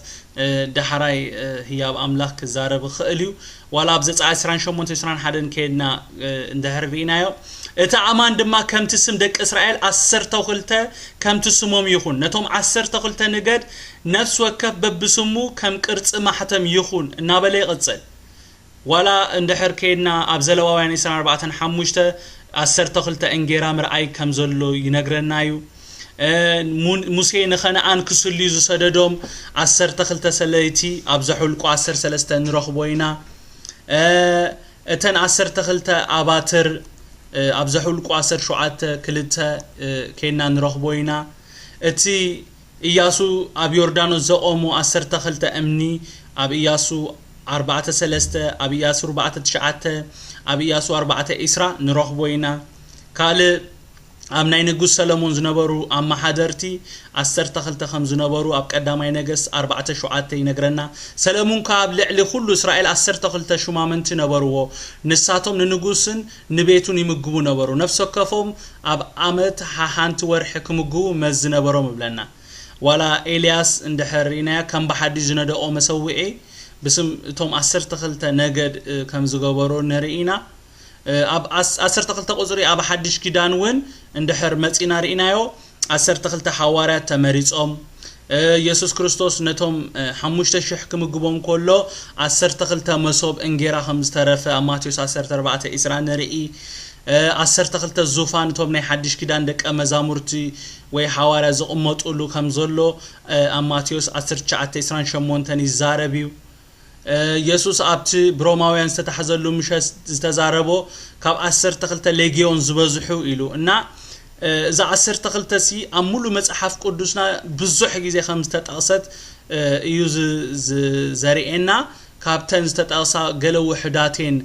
እ፣ ዳሕራይ፣ እ፣ ህያብ ኣምላኽ ክዛረብ ይኽእል እዩ። ዋላ ኣብ ዘጸኣት ዕስራን ሸሞንተን ዕስራን ሓደን ከይድና፣ እ፣ እንድሕር ርኢናዮ፣ እቲ ኣማን ድማ ከምቲ ስም ደቂ እስራኤል ዓሰርተ ክልተ ከምቲ ስሞም ይኹን፣ ነቶም ዓሰርተ ክልተ ንገድ ነፍሲ ወከፍ በብስሙ ከም ቅርጺ ማሕተም ይኹን እናበለ ይቕጽል። ዋላ እንድሕር ከይድና ኣብ ዘለዋውያን ዕስራን ኣርባዕተን ሓሙሽተ ዓሰርተ ክልተ እንጌራ ምርኣይ ከም ዘሎ ይነግረና እዩ። እ፣ ሙን-፣ ሙሴ ንኸነኣን ክስልዩ ዝሰደዶም ዓሰርተ ክልተ ሰለይቲ ኣብ ዘኍልቁ ዓሰርተ ሰለስተ ንረኽቦ ኢና። እ፣ እተን ዓሰርተ ክልተ ኣባትር፣ እ፣ ኣብ ዘኍልቁ ዓሰርተ ሸውዓተ ክልተ፣ እ፣ ከይድና ንረኽቦ ኢና። እቲ ኢያሱ ኣብ ዮርዳኖስ ዘቖሞ ዓሰርተ ክልተ እምኒ፣ ኣብ ኢያሱ ኣርባዕተ ሰለስተ፣ ኣብ ኢያሱ ኣርባዕተ ትሽዓተ፣ ኣብ ኢያሱ ኣርባዕተ ዒስራ ንረኽቦ ኢና። ካልእ ኣብ ናይ ንጉስ ሰለሞን ዝነበሩ ኣመሓደርቲ ዓሰርተ ክልተ ከም ዝነበሩ ኣብ ቀዳማይ ነገስት ኣርባዕተ ሸውዓተ ይነግረና። ሰለሙን ከኣ ኣብ ልዕሊ ኩሉ እስራኤል ዓሰርተ ክልተ ሹማምንቲ ነበርዎ። ንሳቶም ንንጉስን ንቤቱን ይምግቡ ነበሩ። ነፍሲ ወከፎም ኣብ ዓመት ሓንቲ ወርሒ ክምግቡ መዚ ነበሮም እብለና። ዋላ ኤልያስ እንድሕር ርኢናዮ ከም ብሓድሽ ዝነደቆ መሰውዒ ብስም እቶም ዓሰርተ ክልተ ነገድ ከም ዝገበሮ ንርኢ ኢና። ኣብ ዓሰርተ ክልተ ቁፅሪ ኣብ ሓድሽ ኪዳን እውን እንድሕር መፂና ርኢናዮ ዓሰርተ ክልተ ሓዋርያት ተመሪፆም። የሱስ ክርስቶስ ነቶም ሓሙሽተ ሽሕ ክምግቦም ከሎ ዓሰርተ ክልተ መሶብ እንጌራ ከም ዝተረፈ ኣብ ማቴዎስ ዓሰርተ ኣርባዕተ ዒስራ ንርኢ። ዓሰርተ ክልተ ዙፋን እቶም ናይ ሓድሽ ኪዳን ደቀ መዛሙርቲ ወይ ሓዋርያ ዝቕመጡሉ ከም ዘሎ ኣብ ማቴዎስ ዓሰርተ ትሽዓተ ዒስራን ሸሞንተን ይዛረብ እዩ። የሱስ ኣብቲ ብሮማውያን ዝተታሕዘሉ ምሸት ዝተዛረቦ ካብ ዓሰርተ ክልተ ሌጊዮን ዝበዝሑ ኢሉ እና እዛ ዓሰርተ ክልተ ሲ ኣብ ሙሉ መጽሓፍ ቅዱስና ብዙሕ ግዜ ከም ዝተጠቕሰት እዩ ዘርእየና። ካብተን ዝተጠቕሳ ገለ ውሕዳቴን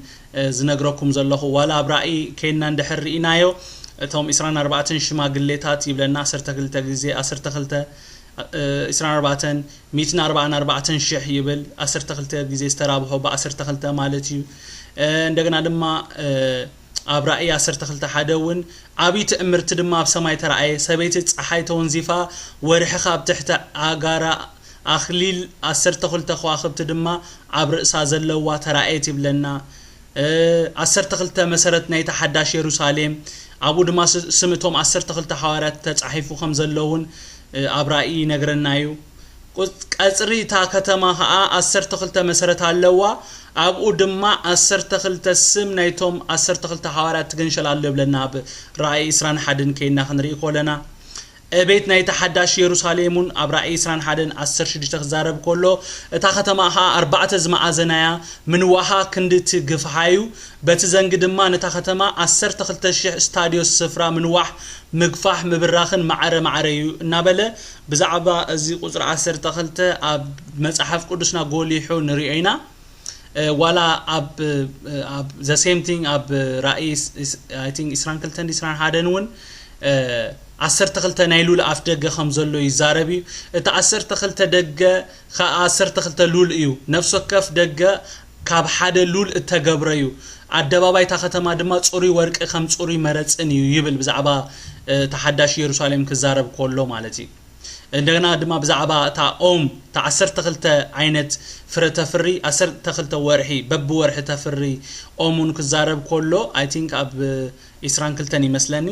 ዝነግረኩም ዘለኹ። ዋላ ኣብ ራእይ ኬንና እንድሕር ርኢናዮ እቶም ዒስራን ኣርባዕተን ሽማግሌታት ይብለና ዓሰርተ ክልተ ግዜ ዓሰርተ ክልተ ዒስራን ኣርባዕተን ሚእትን ኣርባዓን ኣርባዕተን ሽሕ ይብል። ዓሰርተ ክልተ ግዜ ዝተራብሖ ብዓሰርተ ክልተ ማለት እዩ። እንደገና ድማ ኣብ ራእይ ዓሰርተ ክልተ ሓደ እውን ዓብዪ ትእምርቲ ድማ ኣብ ሰማይ ተራእየ። ሰበይቲ ጸሓይ ተወንዚፋ፣ ወርሒ ካብ ትሕቲ ኣጋራ ኣኽሊል ዓሰርተ ክልተ ከዋኽብቲ ድማ ኣብ ርእሳ ዘለዋ ተራእየት ይብለና። ዓሰርተ ክልተ መሰረት ናይታ ሓዳሽ የሩሳሌም፣ ኣብኡ ድማ ስም እቶም ዓሰርተ ክልተ ሓዋርያት ተጻሒፉ ከም ዘለውን ኣብ ራእይ ይነግረና እዩ። ቀጽሪ እታ ከተማ ኸኣ ዓሰርተ ክልተ መሰረት ኣለዋ። ኣብኡ ድማ ዓሰርተ ክልተ ስም ናይቶም ዓሰርተ ክልተ ሓዋርያት ትገንሸል ኣሎ ይብለና ኣብ ራእይ ዒስራን ሓደን ከይና ክንርኢ ከለና። ቤት ናይታ ሓዳሽ የሩሳሌም እውን ኣብ ራእይ ዒስራን ሓደን ዓሰርተ ሽዱሽተ ክዛረብ ከሎ እታ ከተማ ኸኣ ኣርባዕተ ዝመኣዘናያ ምንዋሓ ክንድቲ ግፍሓ እዩ። በቲ ዘንጊ ድማ ነታ ከተማ ዓሰርተ ክልተ ሽሕ ስታድዮስ ስፍራ ምንዋሕ፣ ምግፋሕ፣ ምብራኽን ማዕረ ማዕረ እዩ እናበለ ብዛዕባ እዚ ቁፅሪ ዓሰርተ ክልተ ኣብ መፅሓፍ ቅዱስና ጎሊሑ ንሪኦ ኢና። ዋላ ኣብ the same thing ኣብ ራእይ ዒስራን ክልተን ዒስራን ሓደን እውን ዓሰርተ ክልተ ናይ ሉል ኣፍ ደገ ከም ዘሎ ይዛረብ እዩ። እቲ ዓሰርተ ክልተ ደገ ከዓ ዓሰርተ ክልተ ሉል እዩ። ነፍሲ ወከፍ ደገ ካብ ሓደ ሉል እተገብረ እዩ። ኣደባባይ እታ ከተማ ድማ ጽሩይ ወርቂ ከም ጽሩይ መረጽን እዩ ይብል ብዛዕባ እታ ሓዳሽ ኢየሩሳሌም ክዛረብ ከሎ ማለት እዩ። እንደገና ድማ ብዛዕባ እታ ኦም እታ ዓሰርተ ክልተ ዓይነት ፍረ ተፍሪ ዓሰርተ ክልተ ወርሒ በብወርሒ ተፍሪ ኦም እውን ክዛረብ ከሎ I think ኣብ ዒስራን ክልተን ይመስለኒ።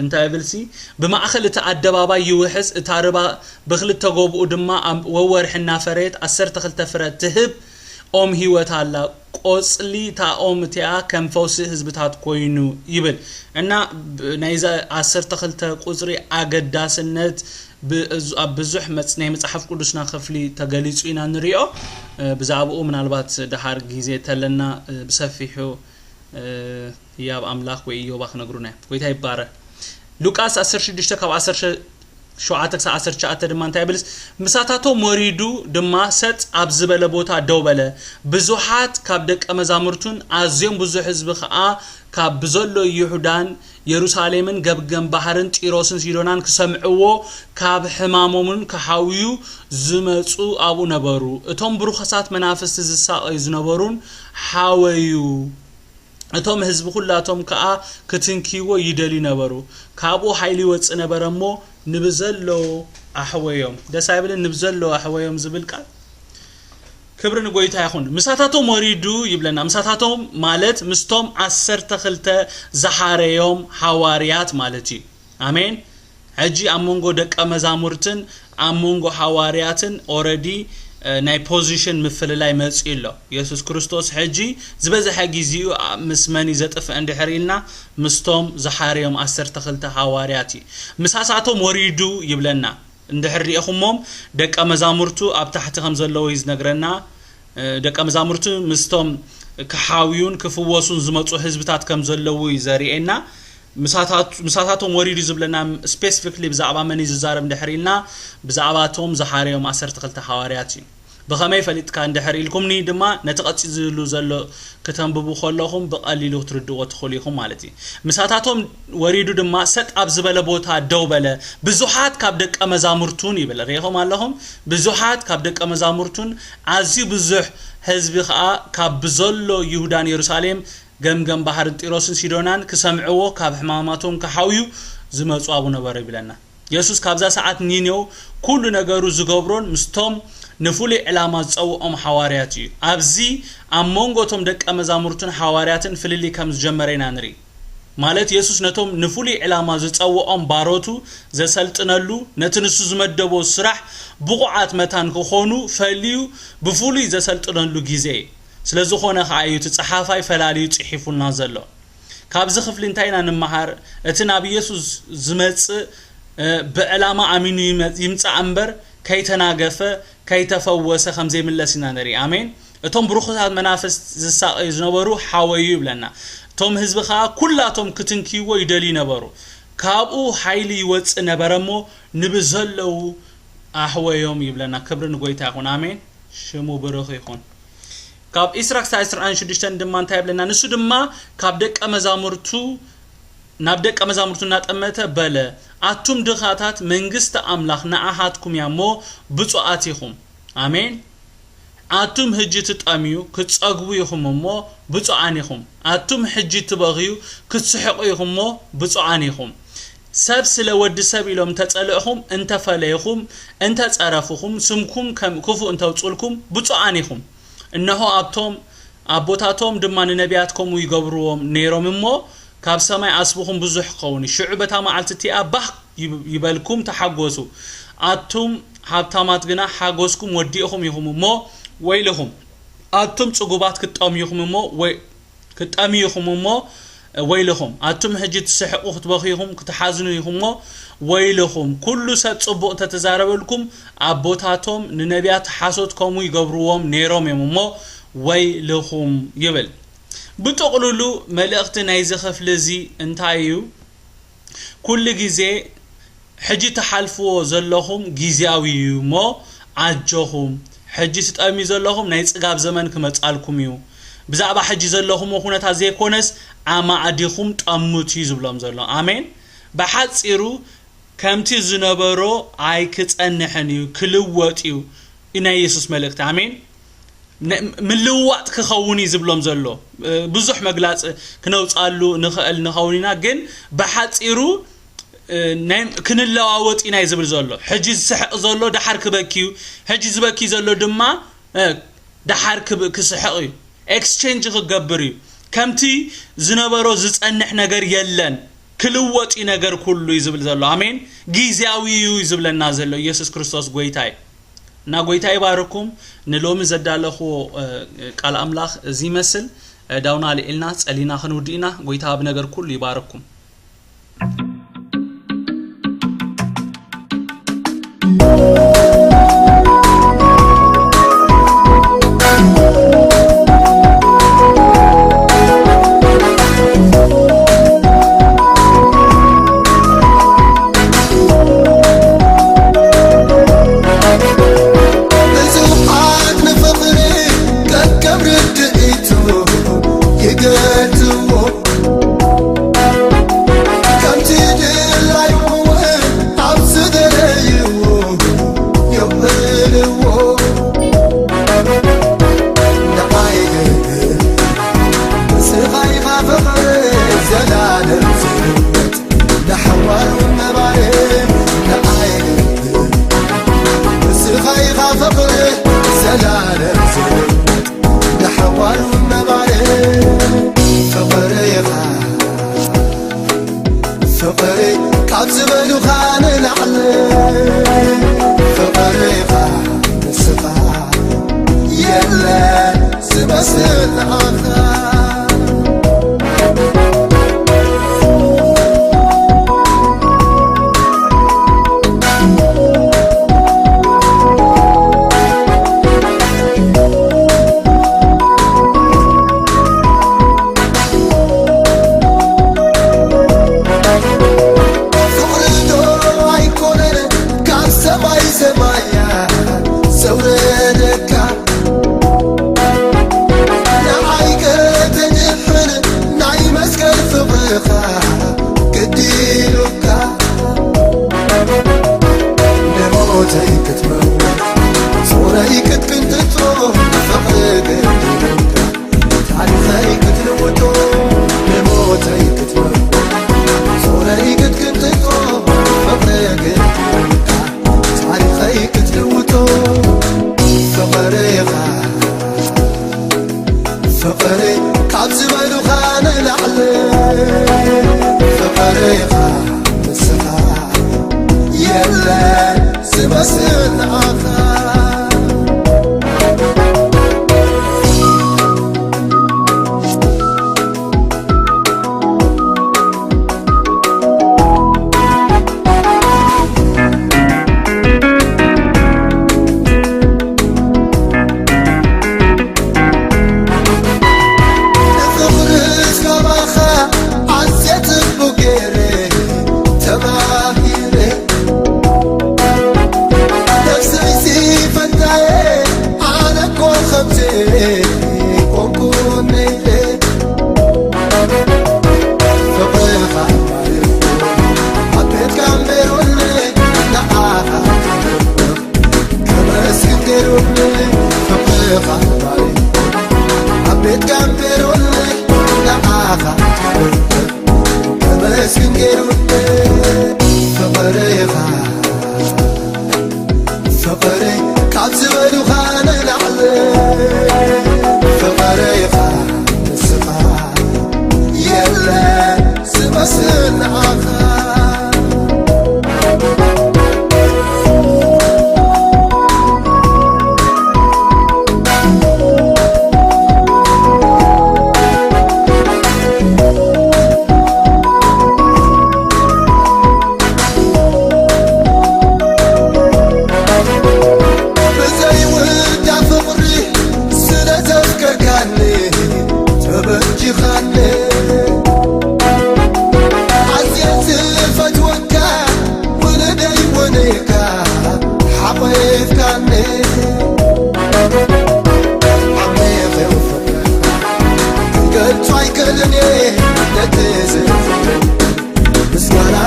እንታይ ይብል ሲ ብማእኸል እቲ ኣደባባይ ይውሕዝ፣ እታ ርባ ብኽልተ ጎብኡ ድማ ኣብ ወወርሒ እናፈረየት ዓሰርተ ክልተ ፍረ ትህብ ኦም ህይወት ኣላ። ቆጽሊ እታ ኦም እቲኣ ከም ፈውሲ ህዝብታት ኮይኑ ይብል እና ናይዛ ዓሰርተ ክልተ ቁጽሪ ኣገዳስነት ኣብ ብዙሕ ናይ መጽሓፍ ቅዱስና ክፍሊ ተገሊጹ ኢና ንሪኦ። ብዛዕባኡ ምናልባት ደሓር ግዜ ተለና ብሰፊሑ ህያብ ኣምላኽ ወይ ኢዮባ ክነግሩና እዮም። ጎይታ ይባረ። ሉቃስ ዓሰርተ ሽዱሽተ ካብ ዓሰርተ ሸውዓተ ክሳብ ዓሰርተ ትሽዓተ ድማ እንታይ ይብልስ? ምሳታቶም ወሪዱ ድማ ሰጥ ኣብ ዝበለ ቦታ ደው በለ። ብዙሓት ካብ ደቀ መዛሙርቱን ኣዝዮም ብዙሕ ህዝቢ ኸዓ ካብ ብዘሎ ይሁዳን የሩሳሌምን ገምገም ባሕርን ጢሮስን ሲዶናን ክሰምዕዎ ካብ ሕማሞምን ክሓውዩ ዝመጹ ኣብኡ ነበሩ። እቶም ብርኹሳት መናፍስቲ ዝሳቐዩ ዝነበሩን ሓወዩ። እቶም ህዝቢ ኩላቶም ከኣ ክትንክይዎ ይደልዩ ነበሩ። ካብኡ ሓይሊ ይወጽእ ነበረ እሞ ንብዘለዎ ኣሕወዮም። ደስ ኣይብልን? ንብዘለዎ ኣሕወዮም ዝብል ቃል። ክብሪ ንጎይታ ይኹን። ምሳታቶም ወሪዱ ይብለና። ምሳታቶም ማለት ምስቶም ዓሰርተ ክልተ ዝሓረዮም ሃዋርያት ማለት እዩ። ኣሜን። ሕጂ ኣብ መንጎ ደቀ መዛሙርትን ኣብ መንጎ ሃዋርያትን ኦረዲ ናይ ፖዚሽን ምፍልላይ መፅዩ ኣሎ። የሱስ ክርስቶስ ሕጂ ዝበዝሐ ግዚኡ ምስ መን እዩ ዘጥፍእ እንድሕር ኢልና ምስቶም ዝሓረዮም ዓሰርተ ክልተ ሃዋርያት እዩ። ምሳሳቶም ወሪዱ ይብለና። እንድሕር ሪእኹሞም ደቀ መዛሙርቱ ኣብ ታሕቲ ከም ዘለዉ እዩ ዝነግረና። ደቀ መዛሙርቱ ምስቶም ክሓውዩን ክፍወሱን ዝመፁ ህዝብታት ከም ዘለዉ እዩ ዘርእየና። ምሳታቱ- ምሳታቶም ወሪዱ ዝብለና ስፔሲፊክሊ ብዛዕባ መን እዩ ዝዛረብ እንድሕር ኢልና ብዛዕባ እቶም ዝሓረዮም ዓሰርተ ክልተ ሃዋርያት እዩ። ብኸመይ ፈሊጥካ እንድሕር ኢልኩምኒ ድማ፣ ነቲ ቀጺሉ ዘሎ ክተንብቡ ከለኹም ብቐሊሉ ክትርድእዎ ትኽእሉ ኢኹም ማለት እዩ። ምሳታቶም ወሪዱ ድማ ሰጥ ኣብ ዝበለ ቦታ ደው በለ። ብዙሓት ካብ ደቀ መዛሙርቱን ይብል፣ ርኢኹም ኣለኹም? ብዙሓት ካብ ደቀ መዛሙርቱን ኣዝዩ ብዙሕ ህዝቢ ኸኣ ካብ ብዘሎ ይሁዳን የሩሳሌም ገምገም ባሕርን ጢሮስን ሲዶናን ክሰምዕዎ ካብ ሕማማቶም ክሓውዩ ዝመጹ ኣብኡ ነበሩ ይብለና። የሱስ ካብዛ ሰዓት ኒኔው ኩሉ ነገሩ ዝገብሮን ምስቶም ንፍሉይ ዕላማ ዝጸውዖም ሓዋርያት እዩ። ኣብዚ ኣብ መንጎ እቶም ደቀ መዛሙርቱን ሓዋርያትን ፍልልይ ከም ዝጀመረ ኢና ንርኢ። ማለት የሱስ ነቶም ንፍሉይ ዕላማ ዝጸውዖም ባሮቱ ዘሰልጥነሉ፣ ነቲ ንሱ ዝመደቦ ስራሕ ብቑዓት መታን ክኾኑ ፈልዩ ብፍሉይ ዘሰልጥነሉ ግዜ እዩ። ስለ ዝኾነ ኸኣ እዩ እቲ ጸሓፋይ ፈላልዩ ጽሒፉልና ዘሎ። ካብዚ ክፍሊ እንታይ ኢና ንመሃር? እቲ ናብ ኢየሱስ ዝመጽእ፣ እ፣ ብዕላማ ኣሚኑ ይመ-፣ ይምጻእ እምበር፣ ከይተናገፈ፣ ከይተፈወሰ ከም ዘይምለስ ኢና ንርኢ። ኣሜን። እቶም ብርኹሳት መናፍስት ዝሳቐዩ ዝነበሩ ሓወዩ ይብለና። እቶም ህዝቢ ኸኣ ኩላቶም ክትንክይዎ ይደልዩ ነበሩ። ካብኡ ሓይሊ ይወጽእ ነበረ እሞ፣ ንብዘለዉ ኣሕወዮም ይብለና። ክብሪ ንጎይታ ይኹን። ኣሜን። ሽሙ ብሩኽ ይኹን። ካብ ዒስራ ክሳብ ዒስራን ሽዱሽተን ድማ እንታይ ይብለና? ንሱ ድማ ካብ ደቀ መዛሙርቱ፣ ናብ ደቀ መዛሙርቱ እናጠመተ በለ፣ ኣቱም ድኻታት፣ መንግስቲ ኣምላኽ ንኣኻትኩም እያ እሞ ብፁዓት ኢኹም። ኣሜን። ኣቱም ሕጂ ትጠምዩ፣ ክትጸግቡ ኢኹም እሞ ብፁዓን ኢኹም። ኣቱም ሕጂ ትበኽዩ፣ ክትስሕቑ ኢኹም እሞ ብፁዓን ኢኹም። ሰብ ስለ ወዲ ሰብ ኢሎም እንተጸልእኹም፣ እንተፈለይኹም፣ እንተጸረፍኹም፣ ስምኩም ከም ክፉእ እንተውጹልኩም፣ ብፁዓን ኢኹም። እነሆ ኣብቶም ኣቦታቶም ድማ ንነቢያት ከምኡ ይገብርዎም ነይሮም እሞ፣ ካብ ሰማይ ዓስብኹም ብዙሕ ክኸውን እዩ። ሽዑ በታ መዓልቲ እቲኣ ባህ ይብ-፣ ይበልኩም፣ ተሓጎሱ። ኣቱም ሃብታማት ግና ሓጎስኩም ወዲእኹም ኢኹም እሞ ወይልኹም። ኣቱም ጽጉባት ክትጠምዩ ኢኹም እሞ ወይ-፣ ክትጠምዩ ኢኹም እሞ ወይልኹም። ኣቱም ሕጂ ትስሕቁ፣ ክትበኽዩ ኢኹም፣ ክትሓዝኑ ኢኹም እሞ ወይልኹም። ኩሉ ሰብ ጽቡቕ እንተተዛረበልኩም፣ ኣቦታቶም ንነቢያት ሓሶት ከምኡ ይገብርዎም ነይሮም እዮም እሞ ወይልኹም ይብል። ብጥቕልሉ መልእኽቲ ናይዚ ክፍሊ እዚ እንታይ እዩ? ኩሉ ግዜ ሕጂ ትሓልፍዎ ዘለኹም ግዝያዊ እዩ እሞ ኣጆኹም። ሕጂ ትጠምዩ ዘለኹም ናይ ጽጋብ ዘመን ክመጻልኩም እዩ። ብዛዕባ ሕጂ ዘለኹምዎ ኩነታት ዘይኮነስ ኣማዕዲኹም ጠምቱ እዩ ዝብሎም ዘሎ። ኣሜን። ብሓጺሩ ከምቲ ዝነበሮ ኣይክጸንሕን እዩ፣ ክልወጥ እዩ። እዩ ናይ የሱስ መልእኽቲ። ኣሜን። ነ-፣ ምልውዋጥ ክኸውን እዩ ዝብሎም ዘሎ። እ፣ ብዙሕ መግላጽ ክነውጻሉ ንኽእል ንኸውን ኢና፣ ግን ብሓጺሩ፣ እ፣ ናይ፣ ክንለዋወጥ ኢና እዩ ዝብል ዘሎ። ሕጂ ዝስሕቕ ዘሎ ደሓር ክበኪ እዩ። ሕጂ ዝበኪ ዘሎ ድማ፣ እ፣ ደሓር ክብ-፣ ክስሕቕ እዩ። ኤክስቼንጅ ክገብር እዩ። ከምቲ ዝነበሮ ዝጸንሕ ነገር የለን። ክልወጥ እዩ ነገር ኩሉ እዩ ዝብል ዘሎ። ኣሜን። ግዝያዊ እዩ ዝብለና ዘሎ ኢየሱስ ክርስቶስ ጎይታ እዩ። እና ጎይታ ይባርኩም። ንሎሚ ዘዳለኽዎ፣ እ፣ ቃል ኣምላኽ እዚ ይመስል። እ፣ ዳውና ኣልዒልና ጸሊና ክንውድእ ኢና። ጎይታ ብነገር ኩሉ ይባርኩም። ብዙሓት ንፍቕሪ ከከም ርድኢቱ ይገልጽዎ፣ ከምቲ ድላዩ እውን ኣብ ዝደለይዎ የውዕልዎ። ንዓይ ግን ንስኻ ኢኻ ፍቕሪ ዘላለም ዝህይወት፣ ንሓዋሩ ነባሪ። ንዓይ ግን ንስኻ ኢኻ ፍቕሪ ዘላለም ዝህይወት፣ ንሓዋሩ ነባሪ። ፍቕሪ ኢኻ ፍቕሪ ካብ ዝበሉኻ ንላዕሊ፣ ፍቕሪ ኢኻ ንስኻ፣ የለን ዝመስል ንዓኻ። ፍቕሪ ዶ ኣይኮነን ካብ ሰማይ ሰማያት ዘውረደካ፣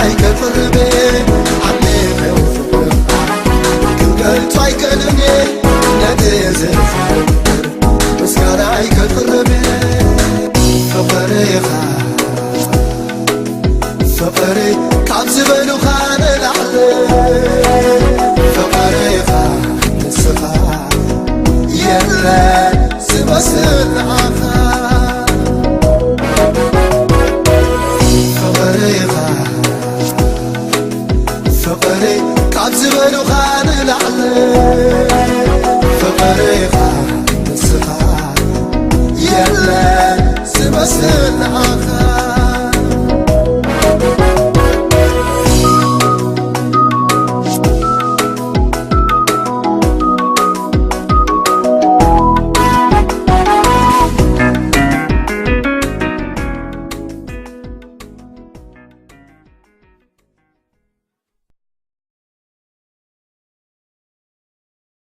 ኣይከቅርብ ዓሚቕ ፍቅርኻ ክገልጾ ኣይክእልን ነቲ ዝፍቅር ምስጋና ኣይከቅርብ ፍቅርኻ ፍቅሪ ካብ ዝበሉኻ ንላዕሊ ፍቅርኻ ንስኻ የለ ዝመስል ንዓኻ ፍቅርኻ ፍቅሪ ካብ ዝበሉኻ ንላዕሊ ፍቅርኻ ንስኻ የለ ዝመስል ንዓኻ